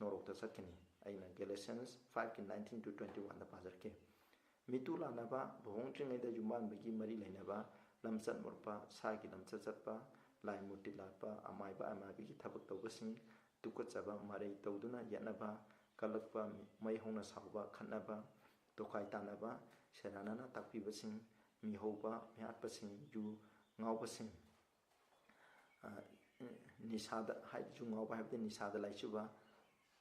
ꯅꯣꯔꯣꯛꯇ ꯆꯠꯀꯅꯤ? ꯑꯩꯅ Galatians five ꯀꯤ nineteen to twenty one ꯗ ꯄꯥꯖꯔꯛꯀꯦ꯫ ꯃꯤꯇꯨ ꯂꯥꯟꯅꯕ, ꯂꯨꯍꯣꯡꯗ꯭ꯔꯤꯉꯩꯗ ꯌꯨꯝꯕꯥꯟꯕꯒꯤ ꯃꯔꯤ ꯂꯩꯅꯕ, ꯂꯝꯆꯠ ꯃꯣꯠꯄ, ꯁꯥꯒꯤ ꯂꯝꯆꯠ ꯆꯠꯄ, ꯂꯥꯏ ꯃꯨꯔꯇꯤ ꯂꯥꯠꯄ, ꯑꯃꯥꯏꯕ ꯑꯃꯥꯏꯕꯤꯒꯤ ꯊꯕꯛ ꯇꯧꯕꯁꯤꯡ, ꯇꯨꯀꯠꯆꯕ, ꯃꯔꯩ ꯇꯧꯗꯨꯅ ꯌꯦꯠꯅꯕ, ꯀꯜꯂꯛꯄ, ꯃꯩ ꯍꯧꯅ ꯁꯥꯎꯕ, ꯈꯠꯅꯕ, ꯇꯣꯈꯥꯏ ꯇꯥꯅꯕ, ꯁꯦꯔꯥꯟꯅꯅ ꯇꯥꯛꯄꯤꯕꯁꯤꯡ, ꯃꯤꯍꯧꯕ, ꯃꯤꯍꯥꯠꯄꯁꯤꯡ, ꯌꯨ ꯉꯥꯎꯕꯁꯤꯡ, ꯑ, ꯅꯤꯁꯥꯗ, ꯍꯥꯏ, ꯌꯨ ꯉꯥꯎꯕ ꯍꯥꯏꯕꯗꯤ ꯅꯤꯁꯥꯗ ꯂꯥꯏꯆꯨꯕ,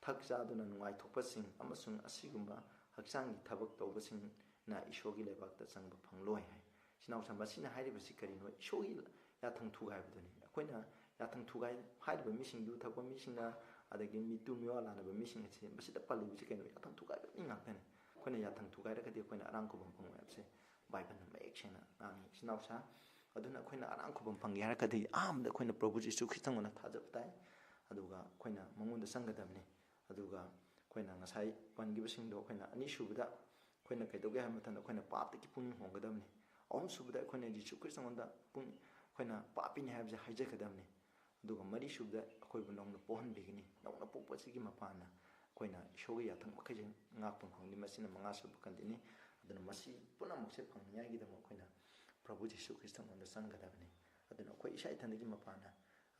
ꯊꯛ ꯆꯥꯗꯨꯅ ꯅꯨꯡꯉꯥꯏꯊꯣꯛꯄꯁꯤꯡ ꯑꯃꯁꯨꯡ ꯑꯁꯤꯒꯨꯝꯕ ꯍꯛꯆꯥꯡꯒꯤ ꯊꯕꯛ ꯇꯧꯕꯁꯤꯡꯅ ꯏꯁꯣꯔꯒꯤ ꯂꯩꯕꯥꯛꯇ ꯆꯪꯕ ꯐꯪꯂꯣꯏ ꯍꯥꯏ꯫ ꯏꯆꯤꯟ ꯏꯅꯥꯎꯁꯤꯡ, ꯃꯁꯤꯅ ꯍꯥꯏꯔꯤꯕꯁꯤ ꯀꯔꯤꯅꯣ? ꯏꯁꯣꯔꯒꯤ ꯌꯥꯊꯪ ꯊꯨꯒꯥꯏꯕꯗꯨꯅꯤ꯫ ꯑꯩꯈꯣꯏꯅ ꯌꯥꯊꯪ ꯊꯨꯒꯥꯏ ꯍꯥꯏꯔꯤꯕ ꯃꯤꯁꯤꯡ, ꯌꯨ ꯊꯛꯄ ꯃꯤꯁꯤꯡꯅ, ꯑꯗꯒꯤ ꯃꯤꯇꯨ ꯃꯤꯋꯥ ꯂꯥꯟꯅꯕ ꯃꯤꯁꯤꯡ ꯑꯁꯤ ꯃꯁꯤꯗ ꯄꯜꯂꯤꯕꯁꯤ ꯀꯩꯅꯣ? ꯌꯥꯊꯪ ꯊꯨꯒꯥꯏꯕ ꯃꯤ ꯉꯥꯛꯇꯅꯤ꯫ ꯑꯩꯈꯣꯏꯅ ꯌꯥꯊꯪ ꯊꯨꯒꯥꯏꯔꯒꯗꯤ ꯑꯩꯈꯣꯏꯅ ꯑꯔꯥꯡ ꯈꯨꯕꯝ ꯐꯪꯉꯣꯏ ꯍꯥꯏꯕꯁꯦ ꯕꯥꯏꯕꯜꯅ ꯃꯌꯦꯛ ꯁꯦꯡꯅ ꯉꯥꯡꯉꯤ, ꯏꯆꯤꯟ ꯏꯅꯥꯎꯁꯥ꯫ ꯑꯗꯨꯅ ꯑꯩꯈꯣꯏꯅ ꯑꯔꯥꯡ ꯈꯨꯕꯝ ꯐꯪꯒꯦ ꯍꯥꯏꯔꯒꯗꯤ ꯑꯍꯥꯟꯕꯗ ꯑꯩꯈꯣꯏꯅ ꯄ꯭ꯔꯚꯨ ꯖꯤꯁꯨ ꯈ꯭ꯔꯤꯁꯇꯉꯣꯟꯗ ꯊꯥꯖꯕ ꯇꯥꯏ, ꯑꯗꯨꯒ ꯑꯩꯈꯣꯏꯅ ꯃꯉꯣꯟꯗ ꯆꯪꯒꯗꯕꯅꯤ꯫ ꯑꯗꯨꯒ ꯑꯩꯈꯣꯏꯅ ꯉꯁꯥꯏ ꯄꯟꯈꯤꯕꯁꯤꯡꯗꯣ ꯑꯩꯈꯣꯏꯅ ꯑꯅꯤꯁꯨꯕꯗ ꯑꯩꯈꯣꯏꯅ ꯀꯩꯗꯧꯒꯦ ꯍꯥꯏꯕ ꯃꯇꯝꯗ ꯑꯩꯈꯣꯏꯅ ꯄꯥꯞꯇꯒꯤ ꯄꯨꯛꯅꯤꯡ ꯍꯣꯡꯒꯗꯕꯅꯤ꯫ ꯑꯍꯨꯝꯁꯨꯕꯗ ꯑꯩꯈꯣꯏꯅ ꯖꯤꯁꯨ ꯈ꯭ꯔꯤꯁꯇꯉꯣꯟꯗ ꯄꯨꯛꯅꯤꯡ, ꯑꯩꯈꯣꯏꯅ ꯄꯥꯄꯤꯅꯤ ꯍꯥꯏꯕꯁꯦ ꯍꯥꯏꯖꯒꯗꯕꯅꯤ꯫ ꯑꯗꯨꯒ ꯃꯔꯤꯁꯨꯕꯗ ꯑꯩꯈꯣꯏꯕꯨ ꯅꯧꯅ ꯄꯣꯛꯍꯟꯕꯤꯒꯅꯤ꯫ ꯅꯧꯅ ꯄꯣꯛꯄꯁꯤꯒꯤ ꯃꯄꯥꯟꯅ ꯑꯩꯈꯣꯏꯅ ꯏꯁꯣꯔꯒꯤ ꯌꯥꯊꯪ ꯃꯈꯩꯁꯦ ꯉꯥꯛꯄ ꯉꯝꯒꯅꯤ꯫ ꯃꯁꯤꯅ ꯃꯉꯥꯁꯨꯕ ꯀꯟꯗꯤꯅꯤ꯫ ꯑꯗꯨꯅ ꯃꯁꯤ ꯄꯨꯝꯅꯃꯛꯁꯦ ꯐꯪꯅꯤꯡꯉꯥꯏꯒꯤꯗꯃꯛ ꯑꯩꯈꯣꯏꯅ ꯄ꯭ꯔꯚꯨ ꯖꯤꯁꯨ ꯈ꯭ꯔꯤꯁꯇꯉꯣꯟꯗ ꯆꯪꯒꯗꯕꯅꯤ꯫ ꯑꯗꯨꯅ ꯑꯩꯈꯣꯏ ꯏꯁꯥ ꯏꯊꯟꯗꯒꯤ ꯃꯄꯥꯟꯅ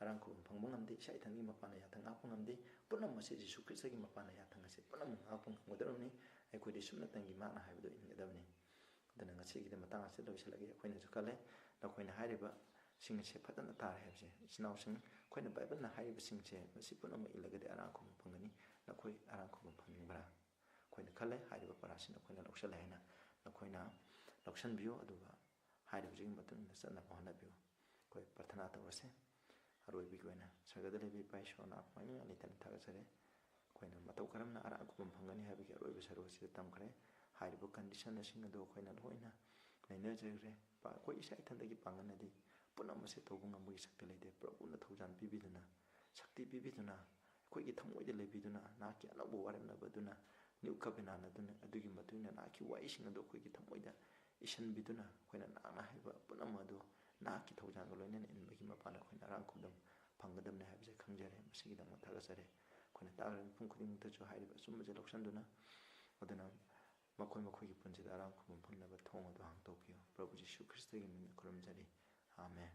ꯑꯔꯥꯡ ꯈꯨꯕꯝ ꯐꯪꯕ ꯉꯝꯗꯦ, ꯏꯁꯥ ꯏꯊꯟꯗꯒꯤ ꯃꯄꯥꯟꯅ ꯌꯥꯊꯪ ꯉꯥꯛꯄ ꯉꯝꯗꯦ꯫ ꯄꯨꯝꯅꯃꯛ ꯑꯁꯤ ꯖꯤꯁꯨ ꯈ꯭ꯔꯤꯁꯇꯒꯤ ꯃꯄꯥꯟꯅ ꯌꯥꯊꯪ ꯑꯁꯦ ꯄꯨꯝꯅꯃꯛ ꯉꯥꯛꯄ ꯉꯝꯒꯗꯕꯅꯤ꯫ ꯑꯩꯈꯣꯏꯗꯤ ꯁꯨꯞꯅꯇꯪꯒꯤ ꯃꯥꯅ ꯍꯥꯏꯕꯗꯨ ꯏꯟꯒꯗꯕꯅꯤ꯫ ꯑꯗꯨꯅ ꯉꯁꯤꯒꯤꯗꯤ ꯃꯇꯥꯡ ꯑꯁꯤꯗ ꯂꯣꯏꯁꯤꯜꯂꯒꯦ꯫ ꯑꯩꯈꯣꯏꯅꯁꯨ ꯈꯜꯂꯦ, ꯅꯈꯣꯏꯅ ꯍꯥꯏꯔꯤꯕꯁꯤꯡ ꯑꯁꯦ ꯐꯖꯅ ꯇꯥꯔꯦ ꯍꯥꯏꯕꯁꯦ꯫ ꯏꯆꯤꯟ ꯏꯅꯥꯎꯁꯤꯡ, ꯑꯩꯈꯣꯏꯅ ꯕꯥꯏꯕꯜꯅ ꯍꯥꯏꯔꯤꯕꯁꯤꯡꯁꯦ ꯃꯁꯤ ꯄꯨꯝꯅꯃꯛ ꯏꯜꯂꯒꯗꯤ ꯑꯔꯥꯡ ꯈꯨꯕꯝ ꯐꯪꯒꯅꯤ꯫ ꯅꯈꯣꯏ ꯑꯔꯥꯡ ꯈꯨꯕꯝ ꯐꯪꯅꯤꯡꯕ꯭ꯔꯥ? ꯑꯩꯈꯣꯏꯅ ꯈꯜꯂꯦ, ꯍꯥꯏꯔꯤꯕ ꯄꯔꯥꯁꯤ ꯅꯈꯣꯏꯅ ꯂꯧꯁꯤꯜꯂꯦ ꯍꯥꯏꯅ ꯅꯈꯣꯏꯅ ꯂꯧꯁꯤꯟꯕꯤꯌꯨ, ꯑꯗꯨꯒ ꯍꯥꯏꯔꯤꯕꯁꯤꯒꯤ ꯃꯇꯨꯡ ꯏꯟꯅ ꯆꯠꯅꯕ ꯍꯣꯠꯅꯕꯤꯌꯨ꯫ ꯑꯩꯈꯣꯏ ꯄ꯭ꯔꯊꯅꯥ ꯇꯧꯔꯁꯦ꯫ ꯑꯔꯣꯏꯕꯒꯤ ꯑꯣꯏꯅ ꯁꯔꯒꯗ ꯂꯩꯕ ꯏꯄꯥ ꯏꯁꯣꯔ, ꯅꯅꯥꯃꯛ ꯃꯃꯤꯡ ꯂꯩꯇꯅ ꯊꯥꯒꯠꯆꯔꯤ꯫ ꯑꯩꯈꯣꯏꯅ ꯃꯇꯧ ꯀꯔꯝꯅ ꯑꯔꯥꯡ ꯈꯨꯕꯝ ꯐꯪꯒꯅꯤ ꯍꯥꯏꯕꯒꯤ ꯑꯔꯣꯏꯕ ꯁꯔꯨꯛ ꯑꯁꯤꯗ ꯇꯝꯈ꯭ꯔꯦ꯫ ꯍꯥꯏꯔꯤꯕ ꯀꯟꯗꯤꯁꯟꯁꯤꯡ ꯑꯗꯨ ꯑꯩꯈꯣꯏꯅ ꯂꯣꯏꯅ ꯅꯩꯅꯖꯈ꯭ꯔꯦ꯫ ꯄ-, ꯑꯩꯈꯣꯏ ꯏꯁꯥ ꯏꯊꯟꯗꯒꯤ ꯄꯥꯡꯒꯜꯅꯗꯤ ꯄꯨꯝꯅꯃꯛ ꯑꯁꯤ ꯇꯧꯕ ꯉꯝꯕꯒꯤ ꯁꯛꯇꯤ ꯂꯩꯇꯦ꯫ ꯄ꯭ꯔꯚꯨꯅ ꯊꯧꯖꯥꯜ ꯄꯤꯕꯤꯗꯨꯅ, ꯁꯛꯇꯤ ꯄꯤꯕꯤꯗꯨꯅ, ꯑꯩꯈꯣꯏꯒꯤ ꯊꯃꯣꯏꯗ ꯂꯩꯕꯤꯗꯨꯅ, ꯅꯍꯥꯛꯀꯤ ꯑꯅꯧꯕ ꯋꯥꯔꯦꯞꯅꯕ ꯑꯗꯨꯅ, new covenant ꯑꯗꯨꯅ, ꯑꯗꯨꯒꯤ ꯃꯇꯨꯡ ꯏꯟꯅ ꯅꯍꯥꯛꯀꯤ ꯋꯥꯍꯩꯁꯤꯡ ꯑꯗꯨ ꯑꯩꯈꯣꯏꯒꯤ ꯊꯃꯣꯏꯗ ꯏꯁꯤꯟꯕꯤꯗꯨꯅ, ꯑꯩꯈꯣꯏꯅ ꯅꯍꯥꯛꯅ ꯍꯥꯏꯕ ꯄꯨꯝꯅꯃꯛ ꯑꯗꯨ ꯅꯍꯥꯛꯀꯤ ꯊꯧꯖꯥꯜꯒ ꯂꯣꯏꯅꯅ ꯏꯟꯕꯒꯤ ꯃꯄꯥꯟꯗ ꯑꯩꯈꯣꯏꯅ ꯑꯔꯥꯡ ꯈꯨꯕꯝ ꯐꯪꯒꯗꯕꯅꯤ ꯍꯥꯏꯕꯁꯦ ꯈꯪꯖꯔꯦ꯫ ꯃꯁꯤꯒꯤꯗꯃꯛ ꯊꯥꯒꯠꯆꯔꯤ꯫ ꯑꯩꯈꯣꯏꯅ ꯇꯥꯔꯤꯕ ꯃꯤꯄꯨꯝ ꯈꯨꯗꯤꯡꯃꯛꯇꯁꯨ ꯍꯥꯏꯔꯤꯕ ꯑꯆꯨꯝꯕꯁꯦ ꯂꯧꯁꯤꯟꯗꯨꯅ, ꯑꯗꯨꯅ ꯃꯈꯣꯏ ꯃꯈꯣꯏꯒꯤ ꯄꯨꯟꯁꯤꯗ ꯑꯔꯥꯡ ꯈꯨꯕꯝ ꯐꯪꯅꯕ ꯊꯣꯡ ꯑꯗꯨ ꯍꯥꯡꯗꯣꯛꯄꯤꯌꯨ꯫ ꯄ꯭ꯔꯚꯨ ꯖꯤꯁꯨ ꯈ꯭ꯔꯤꯁꯇꯒꯤ ꯃꯤꯡꯗ ꯈꯨꯔꯨꯝꯖꯔꯤ꯫ ꯑꯥꯃꯦꯟ꯫